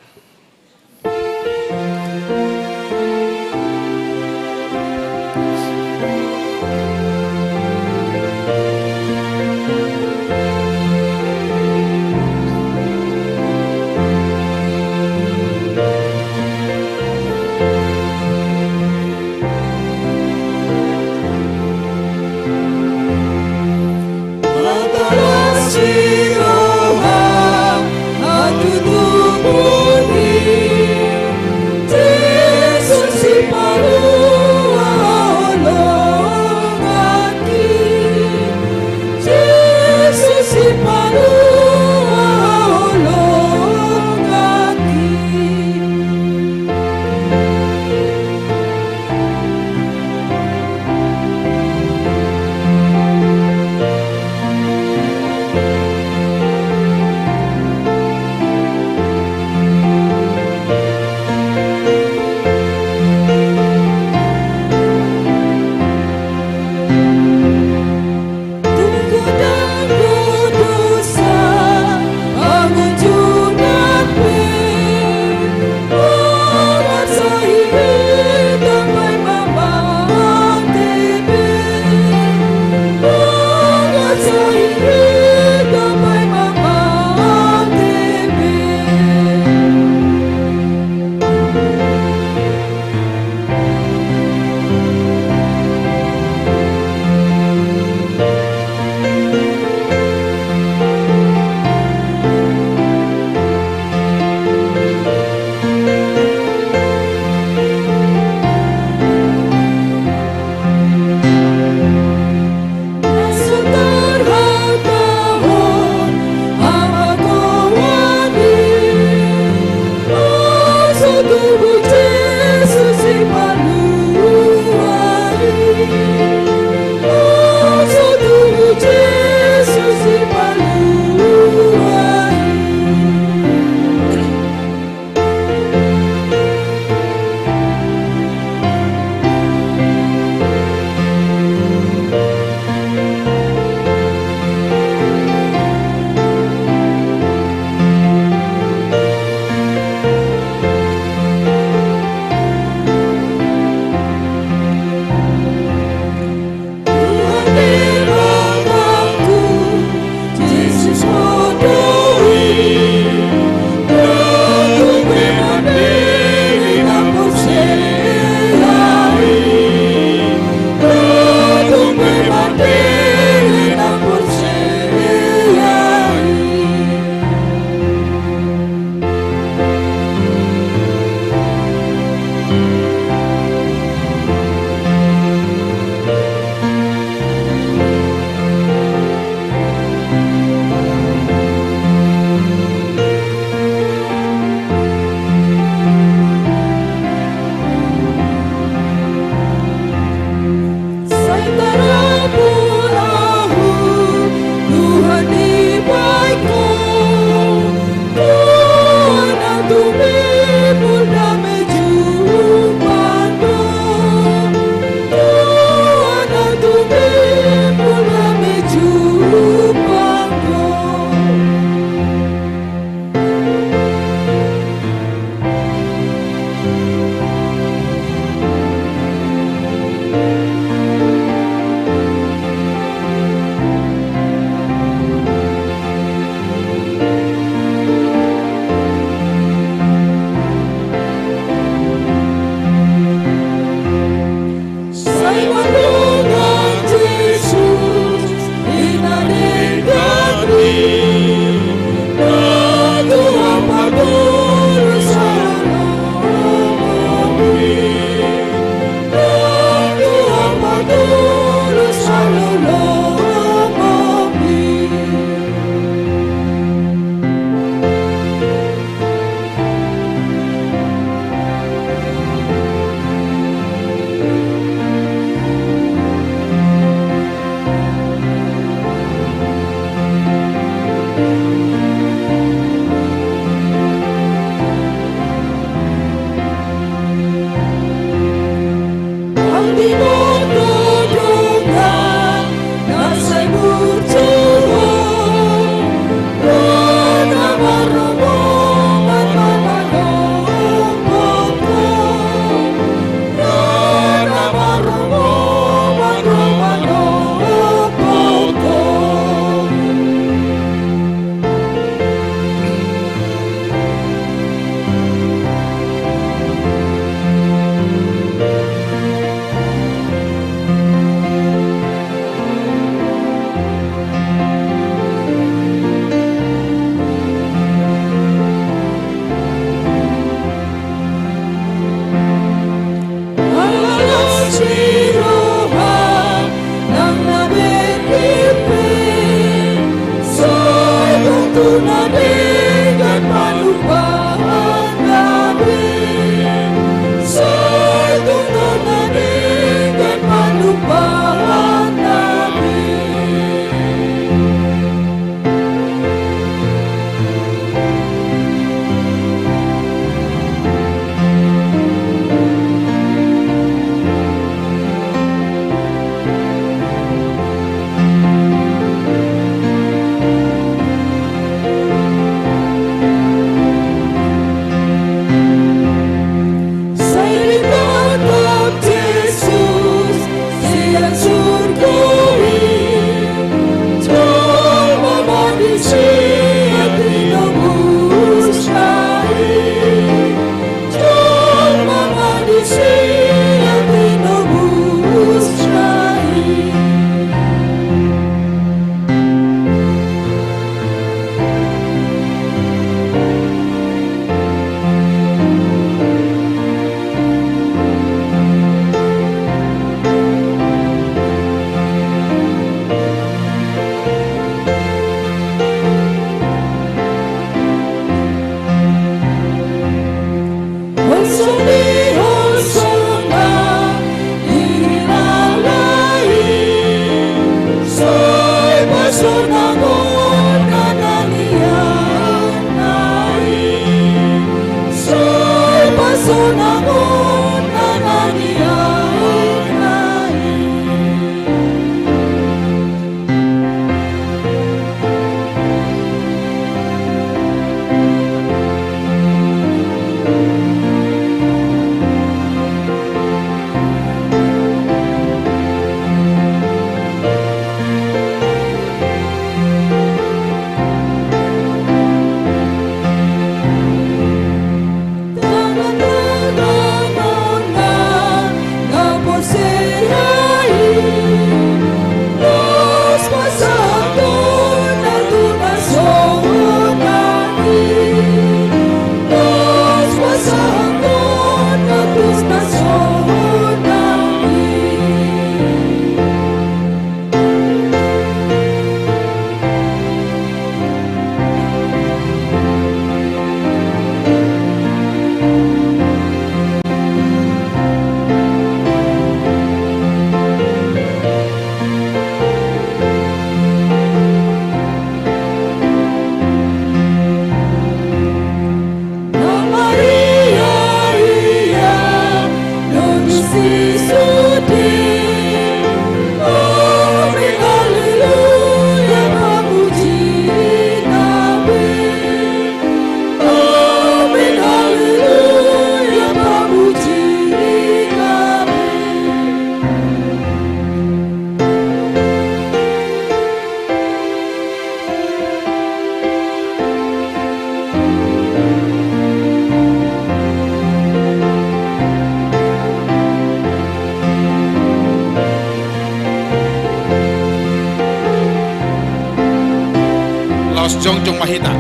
Jongjong ma hita.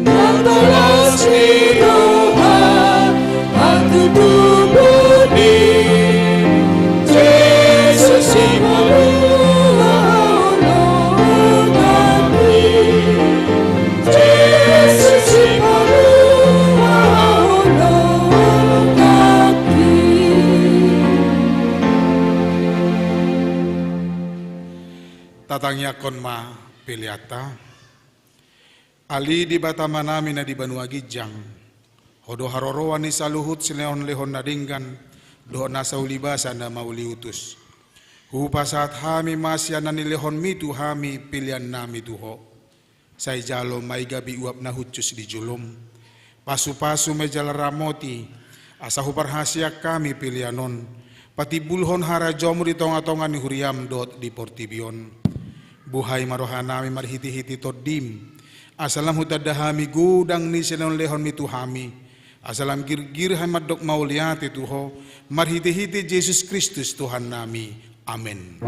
Na tangkas ni roha, hatutubu ni Jesus, sipalua holong nami. Jesus, sipalua holong nami. Tatangiangkon ma peleanta. Ale Debata Amanami na di banua ginjang, Ho do haroroan ni saluhut silehonlehon na denggan dohot nasa ulibasa na mauliutus. Hupasahat hami ma sian na nilehonMi tu hami peleannami tu Ho. Sai jalo ma i gabe uap na hushus di jolom. Pasupasu ma i jala ramoti, asa huparhaseang hami pelean on patimbulhon harajaonMu di tongatonga ni huriaM dohot di portibi on. Buhai ma rohanami marhitehite TondiM, asa lam hutanda hami godang ni silehonlehonMi tu hami, asa lam girgir hami mandok mauliate tu Ho, marhitehite Jesus Kristus Tuhannami. Amen.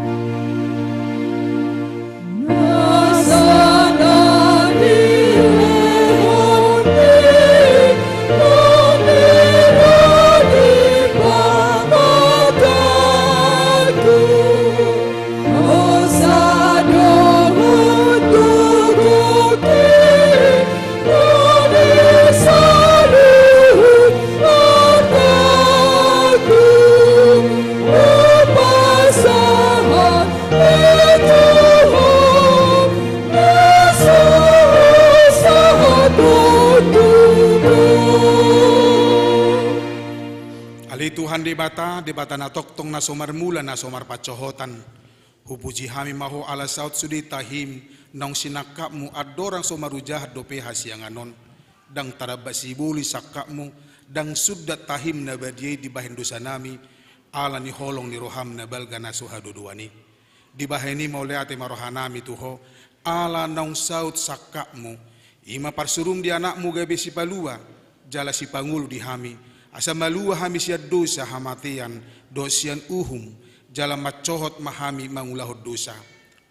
Ale Tuhan Debata, Debata na tongtong, na so marmula, na so marpansohotan. Hupuji hami ma Ho ala saut sude tahim naung sinangkapMu andorang so marujahan dope hasiangan on. Ndang taramba siboli sangkapMu, ndang sundat tahim na badia i dibahen dosanami, ala ni holong ni rohaM na balga na so hadodoan i. Dibahen i mauliate ma rohanami tu Ho, ala naung saut sangkapMu, i ma parsuruM di AnakMu gabe sipalua jala sipangolu di hami, asa malua hami sian dosa, hamatean dohot sian uhum, jala mansohot ma hami mangulahon dosa.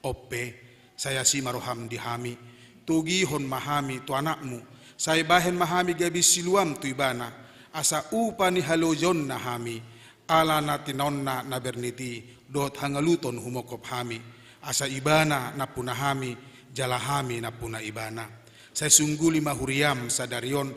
On pe, sai asi ma rohaM di hami, togihon ma hami tu AnakMu, sai bahen ma hami gabe siluaM tu Ibana, asa upa ni halojaonna hami, ala na tinaonna na bernit i dohot hangaluton humongkop hami, asa Ibana nampuna hami, jala hami nampuna Ibana. Sai sungguli ma huriaM sadari on,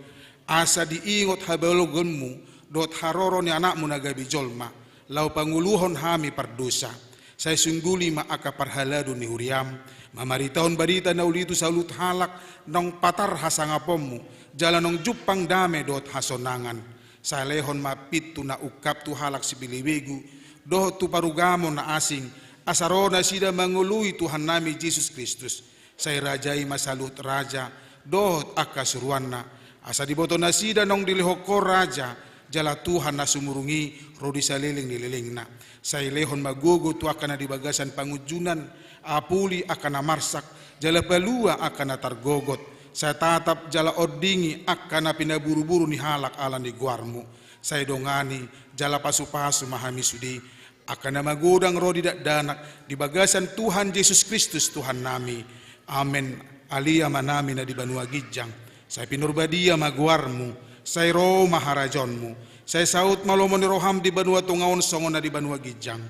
asa diingot habalogionMu dohot haroro ni AnakMu na gabe jolma, laho pangoluhon hami pardosa. Sai sungguli ma angka parhalado ni huriaM, mamaritahon barita na uli tu saluhut halak naung patar hasangaponMu, jala naung jumpang dame dohot hasonangan. Sai lehon ma pintu na ungkap tu halak sibelebegu, dohot tu parugamo na asing, asa ro nasida mangoloi Tuhannami Jesus Kristus. Sai raja i ma saluhut raja, dohot angka suruanna, asa diboto nasida naung dilehon Ho raja, jala Tuhan na sumurung i ro di saleleng ni lelengna. Sai lehon ma gogo tu angka na di bagasan pangunjunan, apuli angka na marsak, jala palua angka na targogot. Sai tatap jala ondingi angka na pinaburuburu ni halak ala ni goarMu. Sai dongani jala pasupasu ma hami sude, angka na magodang ro di dakdanak, di bagasan Tuhan Jesus Kristus Tuhannami. Amen. Ale Amanami na di banua ginjang, sai pinarbadia ma goarMu, sai ro ma harajaonMu, sai saut ma lomo ni rohaM di banua tonga on songon na di banua ginjang.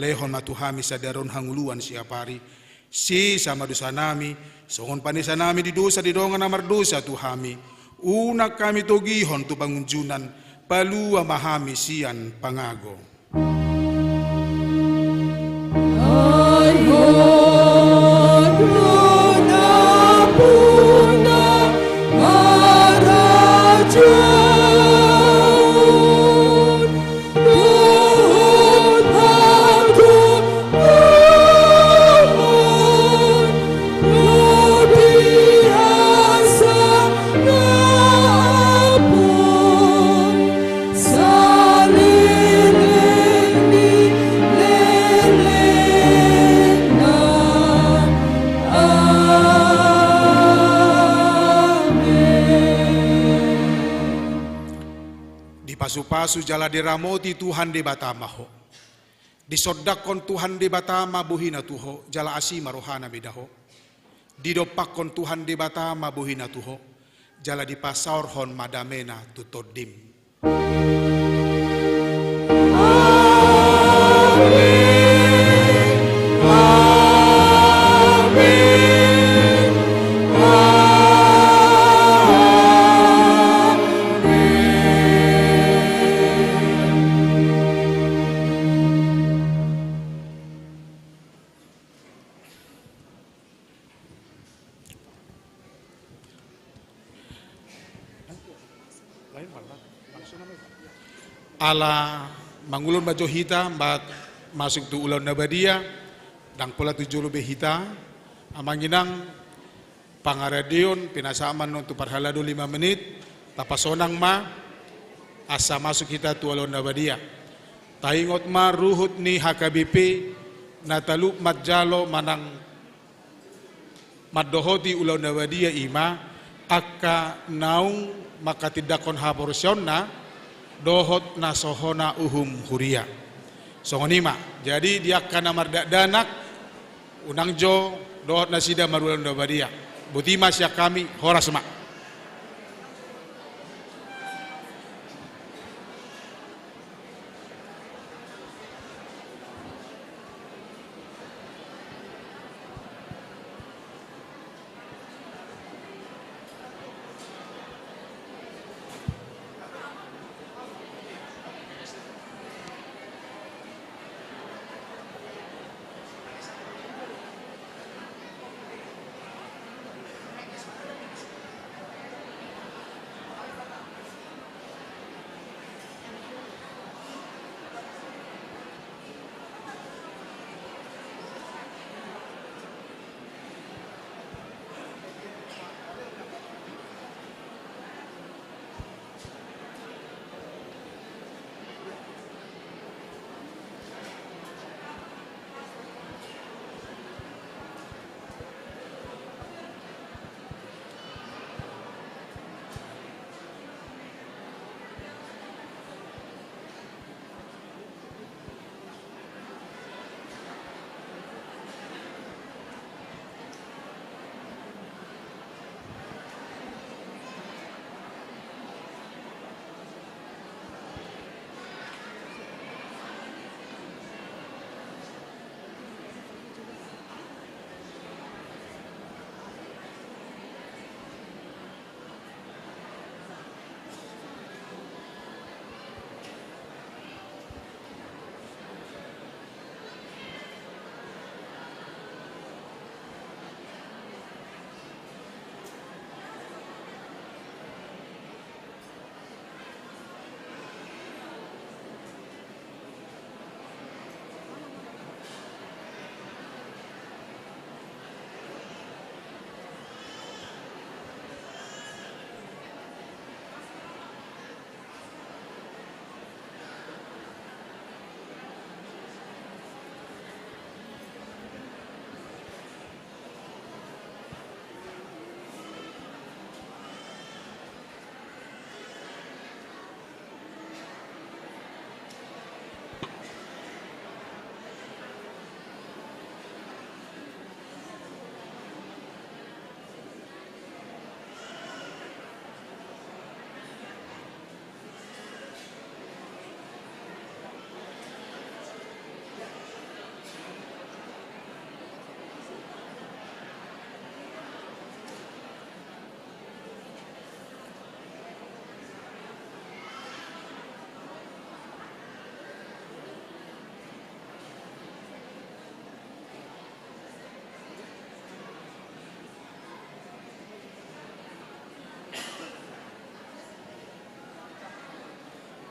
Lehon ma tu hami sadari on hangoluan siapari. Sesa ma dosanami, songon panesanami di dosa di dongan na mardosa tu hami. Unang hami togihon tu pangunjunan, palua ma hami sian pangago. Ai Ho do nampuna, harajaon dohot hagoluhan, dohot hasangapon, saleleng ni lelengna. Amen. Dipasupasu jala diramoti Tuhan Debata ma ho. Disondangkon Tuhan Debata ma bohina tu ho, jala asi ma rohana mida ho. Didompakhon Tuhan Debata ma bohina tu ho, jala dipasaorhon ma damena tu tondim. Ala mangulon ma jo hita ma-, masuk tu ulaon na badia, ndang pola tu jolo be hita, amang inang, pangaradeon, pinasahat ma annon tu parhalado lima menit, tapasonang ma, asa masuk hita tu ulaon na badia. Taingot ma ruhut ni H K B P, na talup manjalo manang mandohoti ulaon na badia i ma, angka naung manghatindanghon haporseaonna, dohot na so hona uhum huria. Songon i ma, jadi di angka na mardakdanak, unang jo dohot nasida marulaon na badia. Boti ma sian hami, horas ma.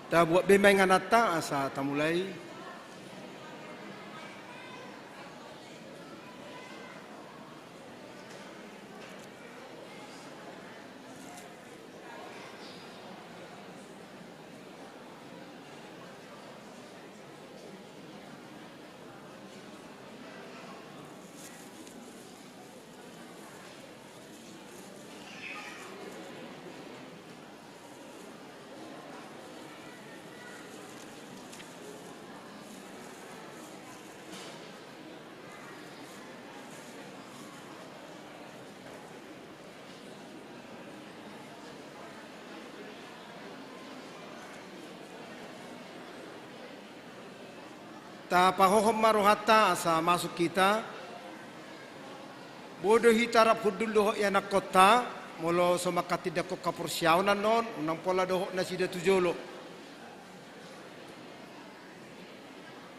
Tabuat be ma ingananta asa tamulai. Tapahohom ma rohanta asa masuk hita. Boi do hita rap hundul dohot ianakkonta, molo so manghatindanghon haporseaon annon, unang pola dohot nasida tu jolo.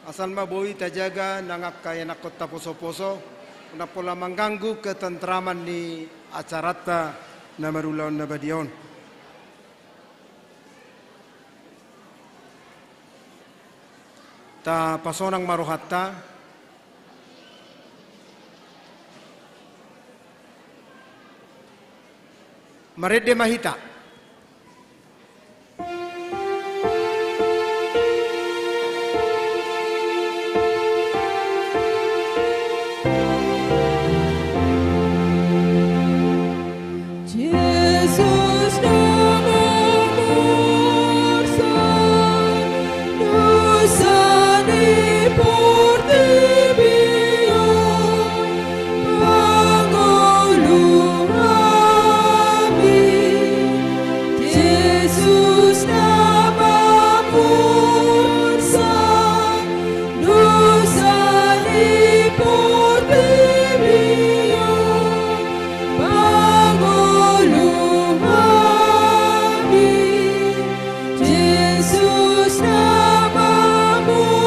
Asal ma boi tajaga nang angka ianakkon taposoposo, unang pola mangganggu ketentraman ni acaranta na marulaon na badia on. Tapasonang ma rohanta. Marende ma hita. Jesus na mamursan dosa ni portibi on, pangolu hami. Jesus na mamursan dosa ni portibi on, pangolu hami. Jesus na mamursan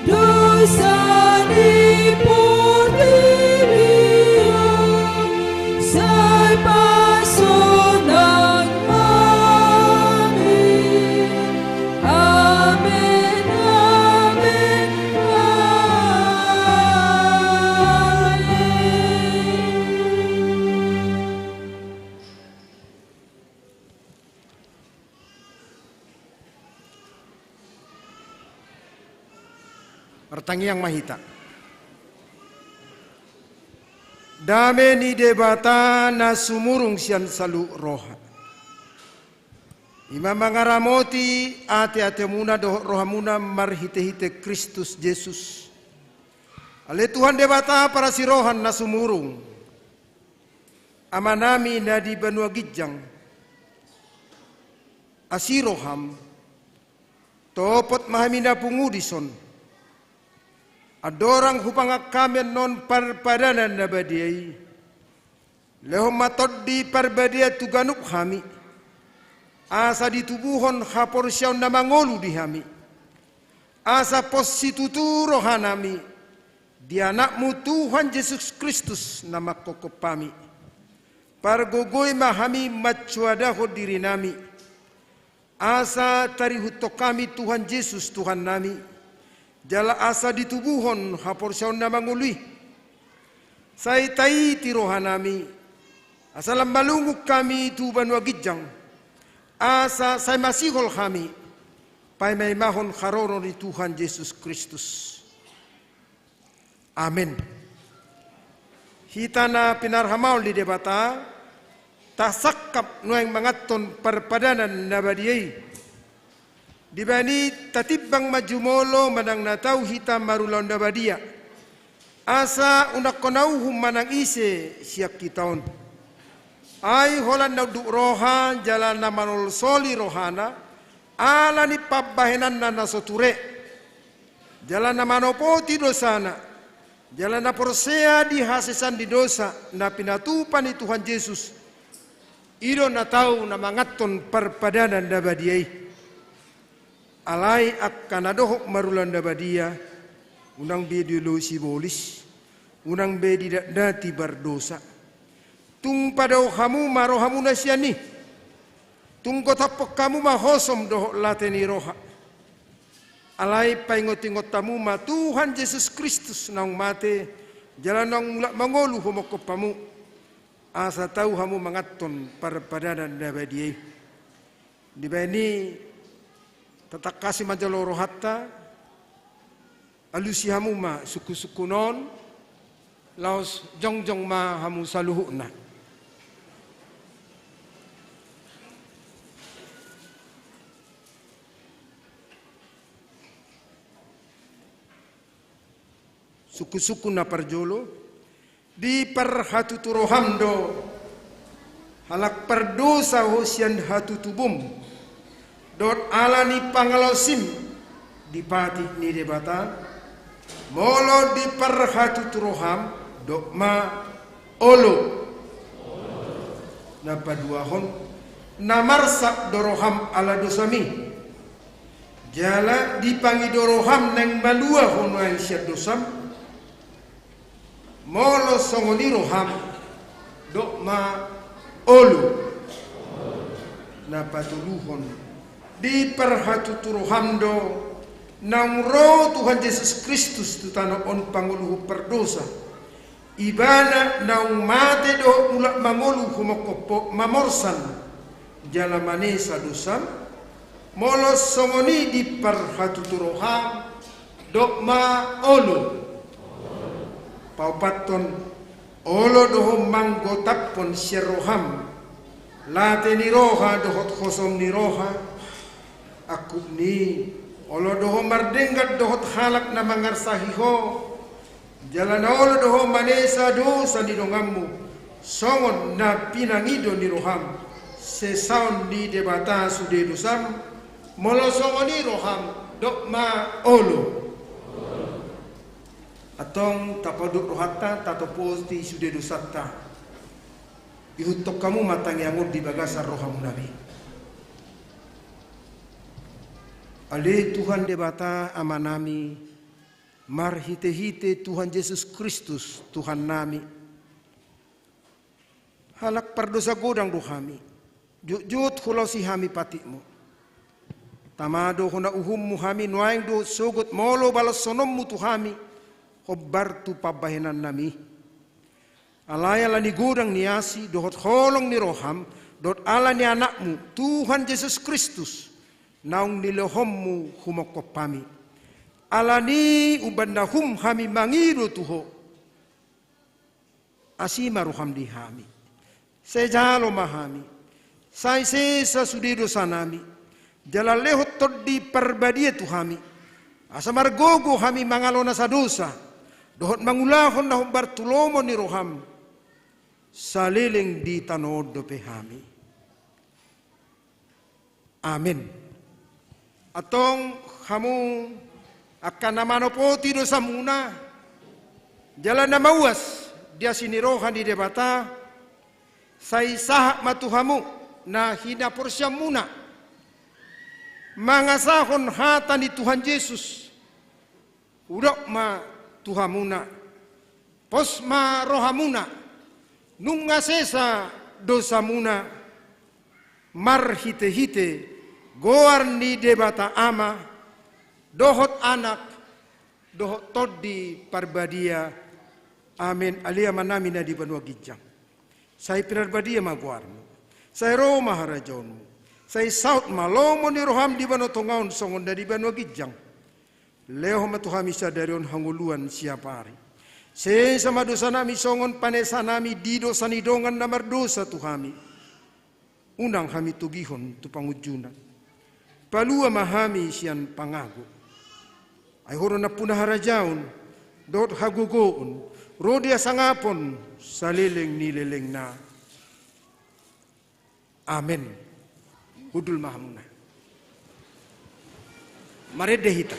dosa ni portibi on, sai pasonang hami. Amen, amen, amen. Martangiang ma hita. Dame ni Debata na sumurung sian saluhut roha, i ma mangaramoti ateatemuna dohot rohamuna marhitehite Kristus Jesus. Ale Tuhan Debata parasiroha na sumurung, Amanami na di banua ginjang, asi roham, topot ma hami na pungu dison. Andorang hupangan hami annon parpadanan na badia i, lehon ma Tondi Parbadia tu ganup hami, asa ditubuhon haporseaon na mangolu di hami, asa pos situtu rohanami di Anakmu Tuhan Jesus Kristus na manghophop hami. Pargogoi ma hami mansoadahon dirinami, asa tarihuthon hami Tuhan Jesus Tuhannami, jala asa ditubuhon haporseaon na mangolu i. Sai taiti rohanami, asa lam malungun hami tu banua ginjang, asa sai masihol hami paimaimahon haroro ni Tuhan Jesus Kristus. Amen. Hita na pinarhamaol ni Debata, tasangkap nuaeng manganhon parpadanan na badia i. Dibahen i tatimbang ma jumolo manang na tau hita marulaon na badia, asa unang hona uhum manang ise sian hita on. Ai holan na unduk roha jala na manolsoli rohana ala ni pambahenanna na so ture, jala na manopoti dosana, jala na porsea di hasesaan ni dosa na pinatupa ni Tuhan Jesus, i do na tau na manganhon parpadanan na badia i. Alai angka na dohot marulaon na badia, unang be dioloi sibolis, unang be didatdati pardosa. Tung padao hamu ma rohamuna sian i. Tung gotaphon hamu ma hosom dohot late ni roha. Alai paingotingot hamu ma Tuhan Jesus Kristus naung mate, jala naung mulak mangolu humongkop hamu, asa tau hamu manganhon parpadanan na badia i. Dibahen i tatangkasi ma jolo rohanta, alusi hamu ma sungkunsungkun on, laos jongjong ma hamu saluhutna. Sungkunsungkun na parjolo, diparhatutu roham do, halak pardosa ho sian hatutubum, dohot ala ni pangalaosim, Di patik ni Debata, molo diparhatutu roham, dok ma olo. Na paduahon, na marsak do roham ala dosami. Jala dipangido roham naeng malua ho nuaeng sian dosam. Molo songon i roham, dok ma olo. Na patoluhon, diparhatutu roham do naung ro Tuhan Jesus Kristus tu tano on pangoluhon pardosa. Ibana naung mate dohot mulak mangolu humongkop mamorsan jala manesa dosam. Molo songon i diparhatutu roham, dok ma olo. Paopathon, olo do ho manggotaphon sian roham late ni roha dohot hosom ni roha. Angkup ni, olo do ho mardenggan dohot halak na mangarsahi ho. Jala na olo do ho manesa dosa ni donganmu, songon na pinangido ni roham, sesaon ni Debata sude dosam. Molo songon i roham, dok ma olo. Antong tapaunduk rohanta, tatopoti sude dosanta. Ihuthon hamu ma tangiang on di bagasan rohamuna be. Ale Tuhan Debata Amanami, marhitehite Tuhan Jesus Kristus Tuhannami, halak pardosa godang do hami. Jotjot hulaosi hami patikmu. Tama do hona uhummu hami nuaeng dohot sogot molo balashononmu tu hami hombar tu pambahenannami. Alai ala ni godang ni asi dohot holong ni roham, dohot ala ni Anakmu Tuhan Jesus Kristus, naung nilehonmu humongkop hami. Ala ni umbahen na hum hami mangido tu ho, asi ma roham di hami. Sai jalo ma hami. Sai sesa sude dosanami. Jala lehon Tondi Parbadia tu hami, asa margogo hami mangalo nasa dosa dohot mangulahon na hombar tu lomo ni roham, saleleng di tano on dope hami. Amen. Antong hamu angka na manopoti dosamuna jala na mauas di asi ni roha ni Debata, sai sahat ma tu hamu na hinaporseaonmuna mangasahon hata ni Tuhan Jesus. Hudok ma tu hamuna, pos ma rohamuna, nunga sesa dosamuna, marhitehite goar ni Debata Ama, dohot Anak, dohot Tondi Parbadia. Amen. Ale Amanami na di banua ginjang, sai pinarbadia ma goarmu. Sai ro ma harajaonmu. Sai saut ma lomo ni roham di banua tonga on songon na di banua ginjang. Lehon ma tu hami sadari on hangoluan siapari. Sesa ma dosanami songon panesanami di dosa ni dongan na mardosa tu hami. Unang hami togihon tu pangunjunan. Palua ma hami sian pangago. Ai ho do nampuna harajaon dohot hagogoon ro di hasangapon saleleng ni lelengna. Amen. Hundul ma hamuna. Marende hita.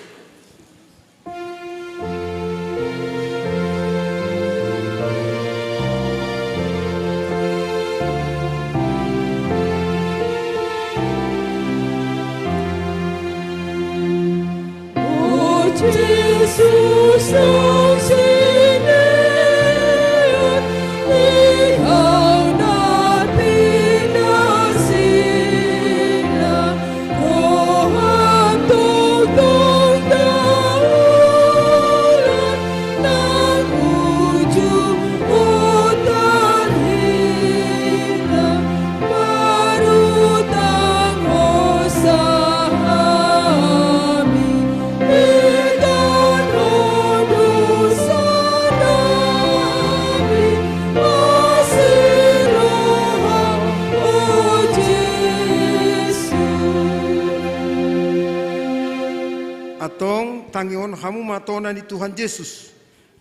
Antong tangihon hamu ma tona ni Tuhan Jesus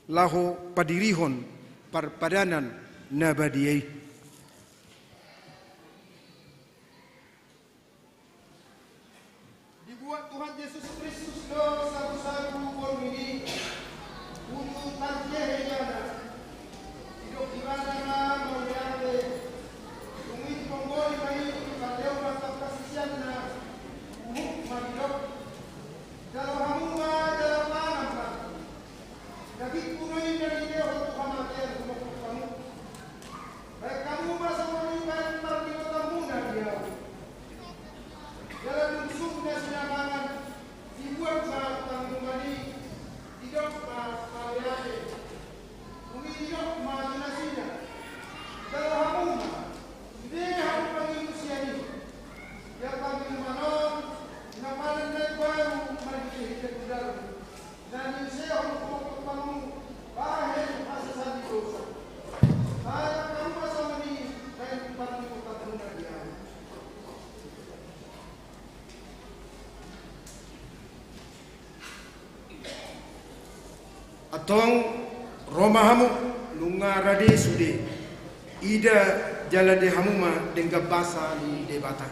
laho padirihon parpadanan na badia i. Dibuat Tuhan Jesus Kristus do Antong ro ma hamu, nunga rade sude. Ida jala de hamu ma denggan basa ni Debata.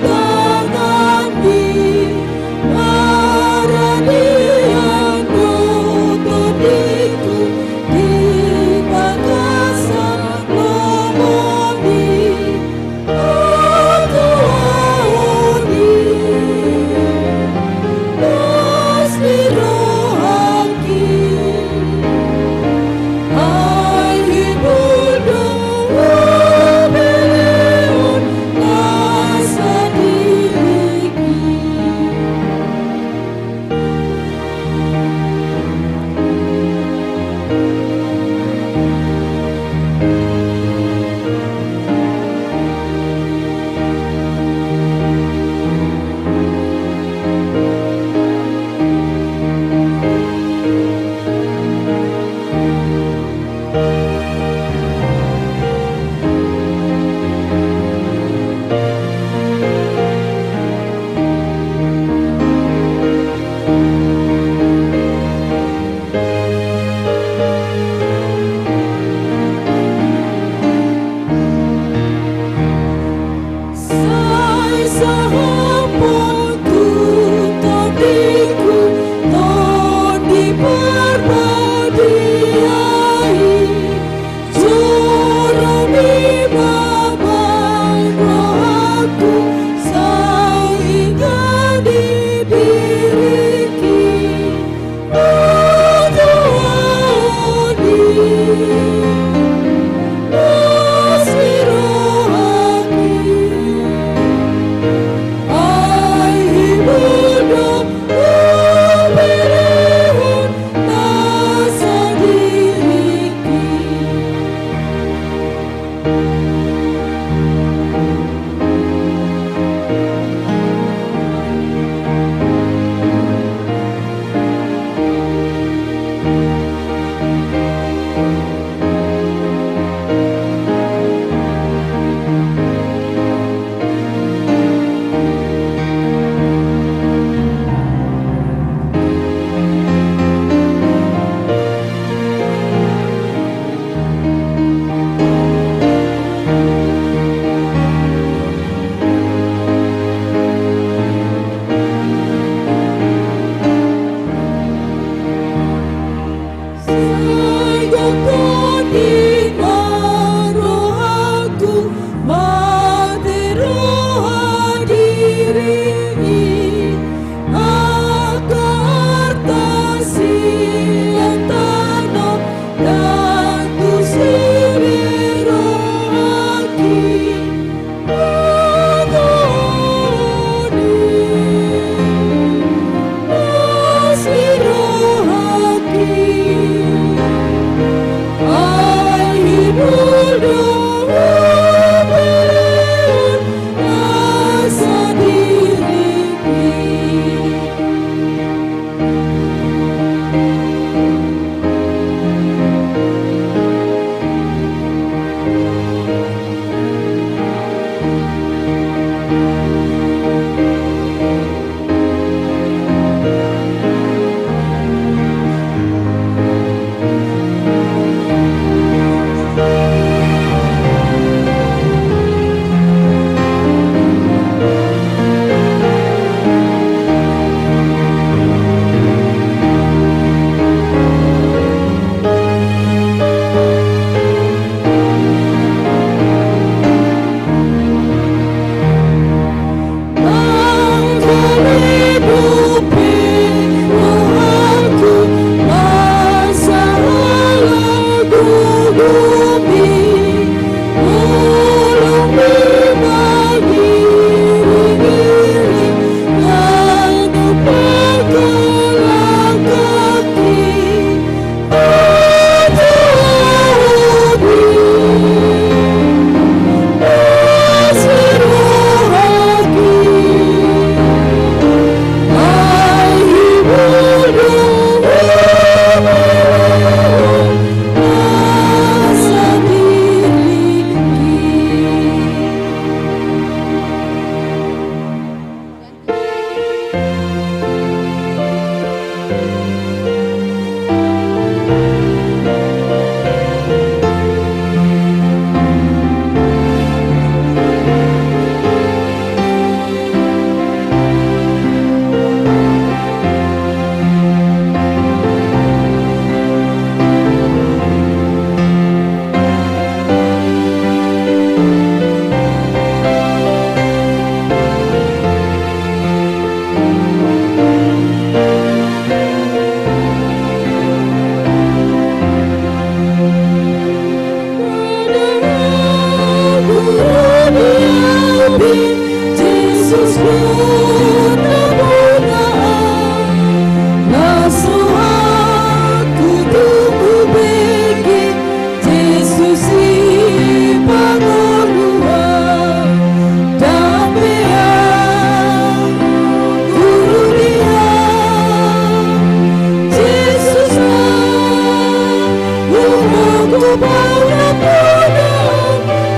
Tanganmi, maradian do tondingku di bagasan lomomi. Oto ahu di las ni rohangki. Ai hibul do hubelehon nasa diringki. Sai sahophon tu tondingku Tondi Parbadia i. Juru ni babaen rohangku, sai inganan di diringki. Oto ahu di las ni rohangki. Ai hibul do hubelehon nasa diringki. Sai gok tonding ma rohangku, mate roha diri i. Angka arta sian tano, ndang tusi be rohangki. Jesus, Guru na bona, las rohangku tung hubege Jesus Sipangolu, dambeang Guru di ahu. Jesus na, uhum paura poda,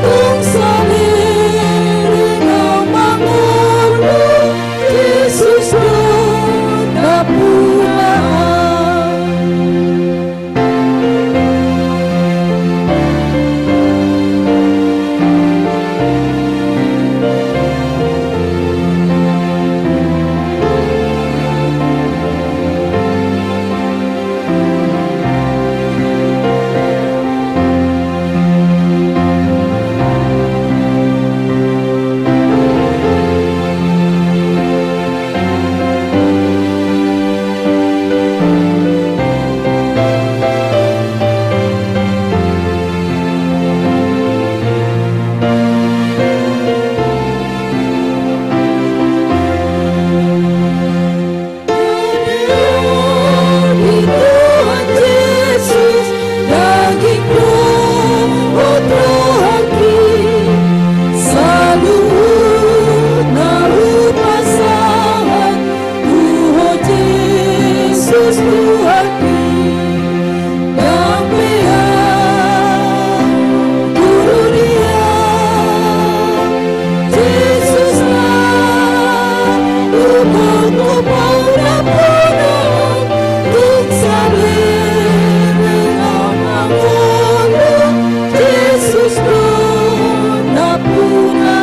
tung saleleng ahu mangolu, Jesus do na bona. Tuhan Jesus, daging dohot rohangki, saluhutna hupasahat tu Ho Jesus Tuhanki. Dambeang Guru di ahu, Jesus na, uhum paura poda, tung saleleng ahu mangolu, Jesus do na bona.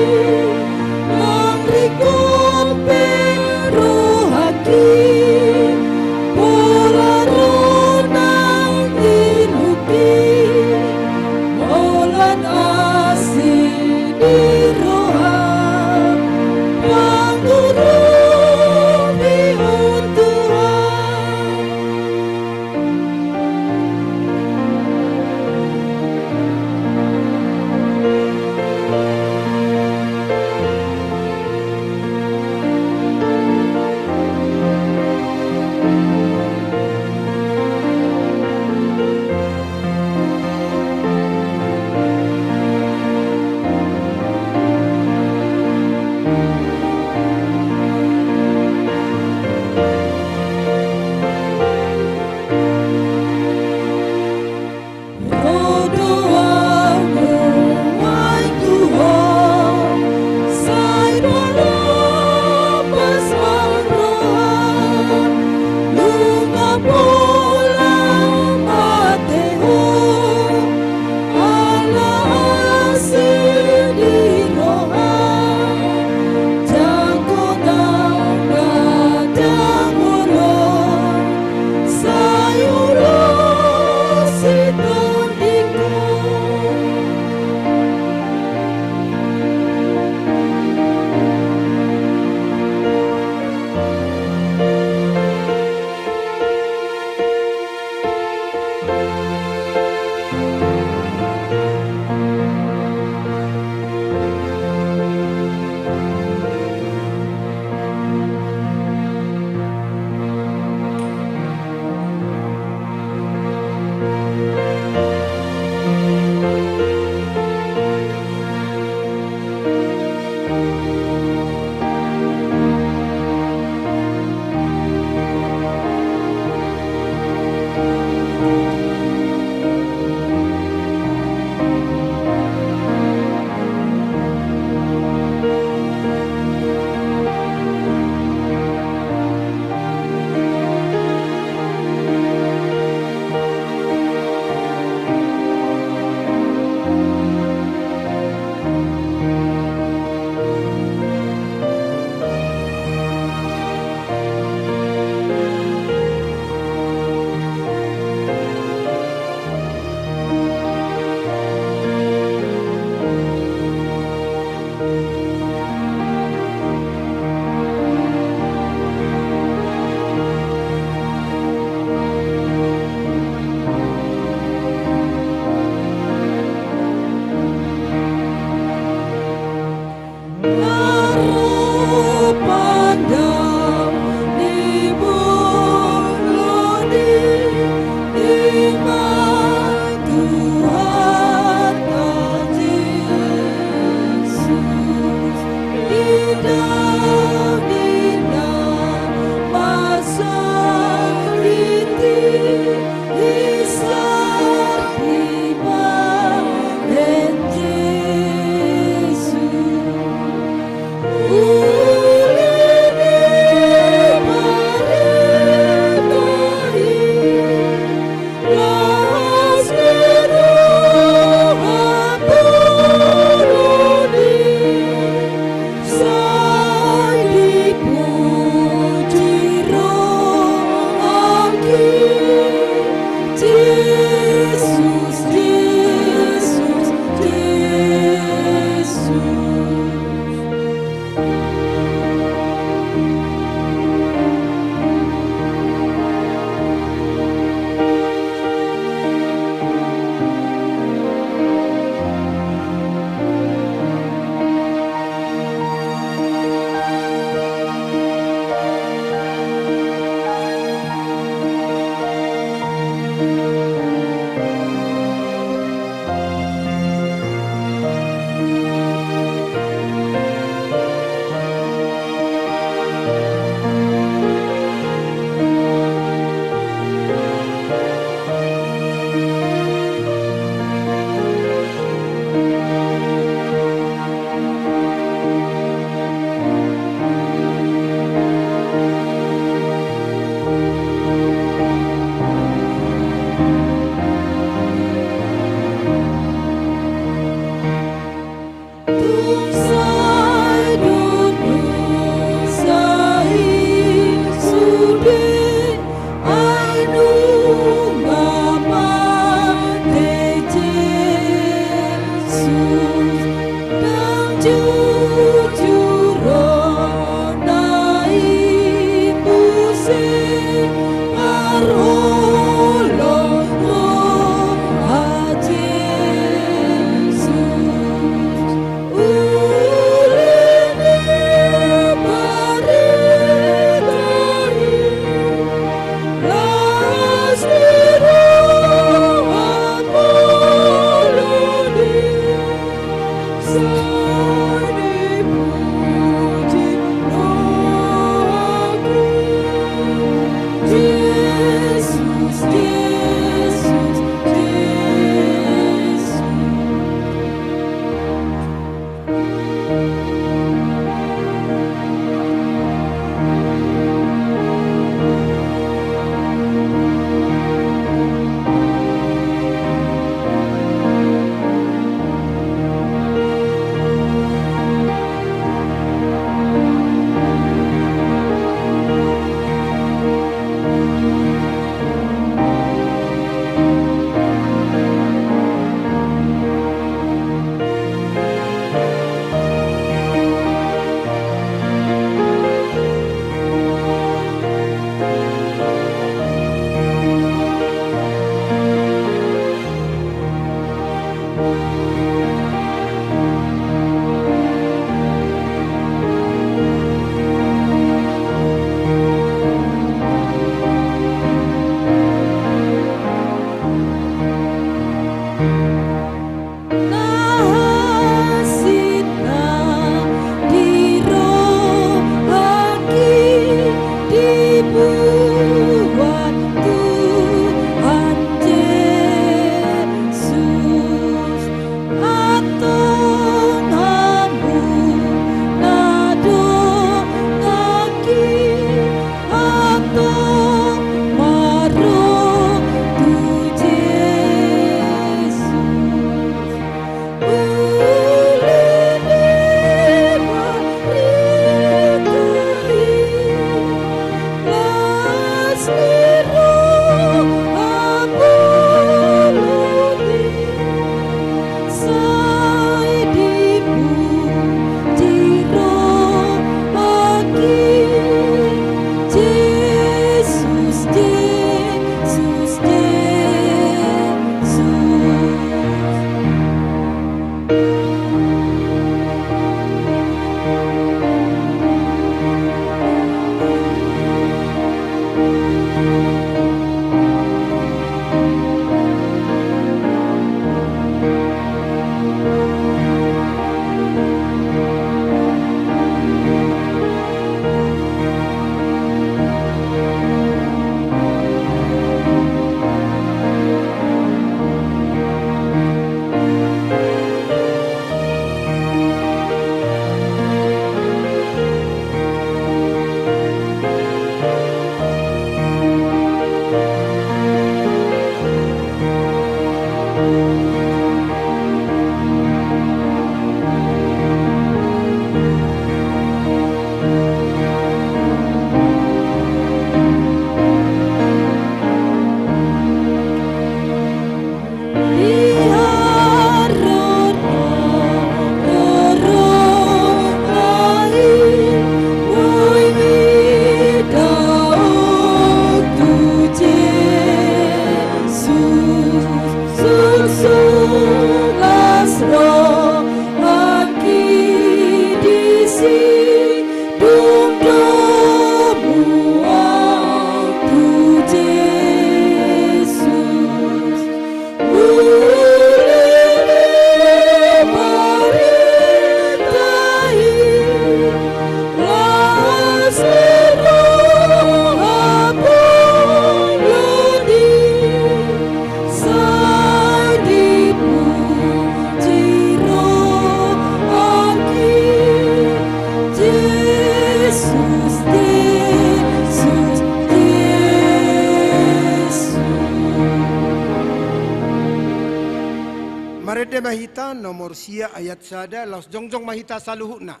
Marende ma hita, nomor sia, ayat sada, laos jongjong ma hita saluhutna.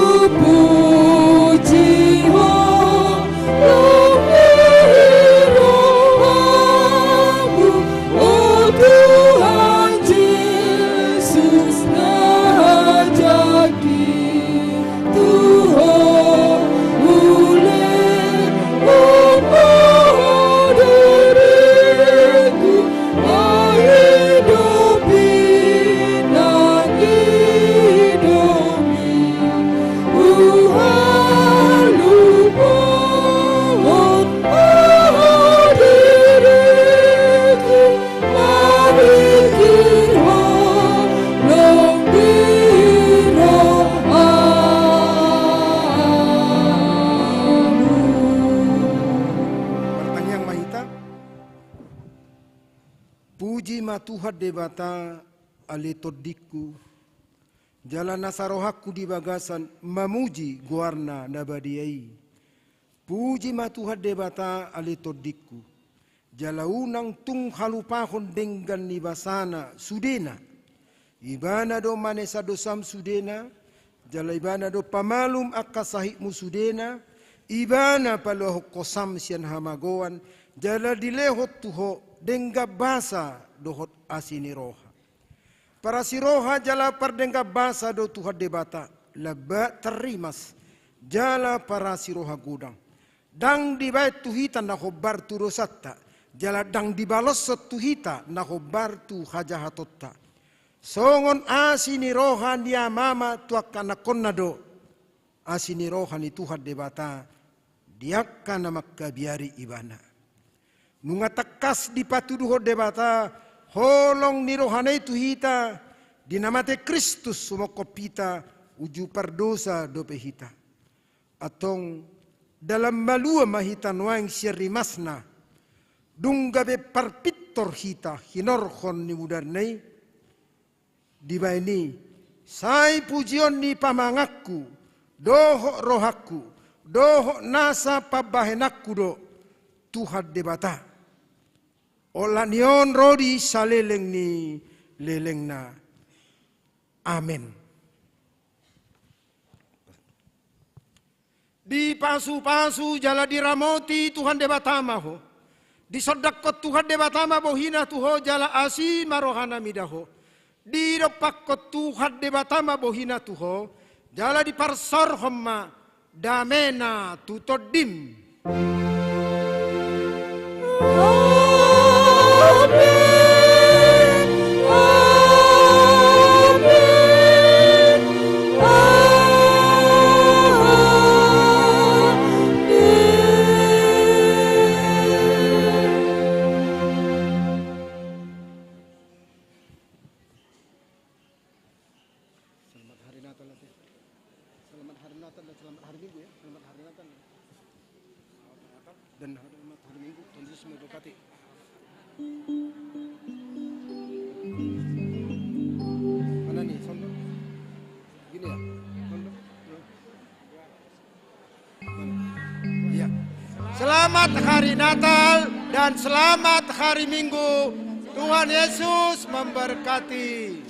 Hupuji Ho, luhur ni rohamu, o Tuhan Jesus, na jagi tu Ho ulehon ma diringku, mangidopi, mangidopi. Huhaluhon ma diringku, mamingkirhon holong ni rohamu. Martangiang ma hita. Puji ma Tuhan Debata, ale tondingku, jala nasa rohangku di bagasan mamuji goarna na badia i. Puji ma Tuhan Debata, ale tondingku, jala unang tung halupahon denggan ni basana sudena. Ibana do manesa dosam sudena, jala Ibana do pamalum angka sahitmu sudena, Ibana paluahon hosam sian hamagoan, jala dilehon tu ho denggan basa dohot asi ni roha. Parasi roha jala pardenggan basa do Tuhan Debata, lamba tarrimas, jala parasi roha godang. Ndang dibaen tu hita na hombar tu dosanta, jala ndang dibaloshon tu hita na hombar tu hajahatonta. Songon asi ni roha ni amama tu angka anakkonna do asi ni roha ni Tuhan Debata di angka na mangkabiari Ibana. Nunga tangkas dipatuduhon Debata holong ni rohana i tu hita, di na mate Kristus sumongkop hita, uju pardosa dope hita. Antong, dalan malua ma hita nuaeng sian rimasna, dung gabe parpintor hita hinorhon ni mudarna i, dibaen i, sai pujion ni pamanganku, dohot rohangku, dohot nasa pambahenanku do, Tuhan Debata. Olat ni on ro di saleleng ni lelengna. Amen. Dipasupasu jala diramoti Tuhan Debata ma ho. Disondangkon Tuhan Debata ma bohina tu ho jala asi ma rohana mida ho. Didompakkon Tuhan Debata ma bohina tu ho, jala diparsaorhon ma damena tu tondim. Amen. Amen. Amen. Selamat hari Natal, Ate. Selamat hari Natal dan selamat hari Minggu, ya. Selamat hari Natal. Dan selamat hari Minggu, Tuhan Yesus memberkati. Mana nih, sound? Gini ya? Sound? Ya. Selamat hari Natal dan selamat hari Minggu. Tuhan Yesus memberkati.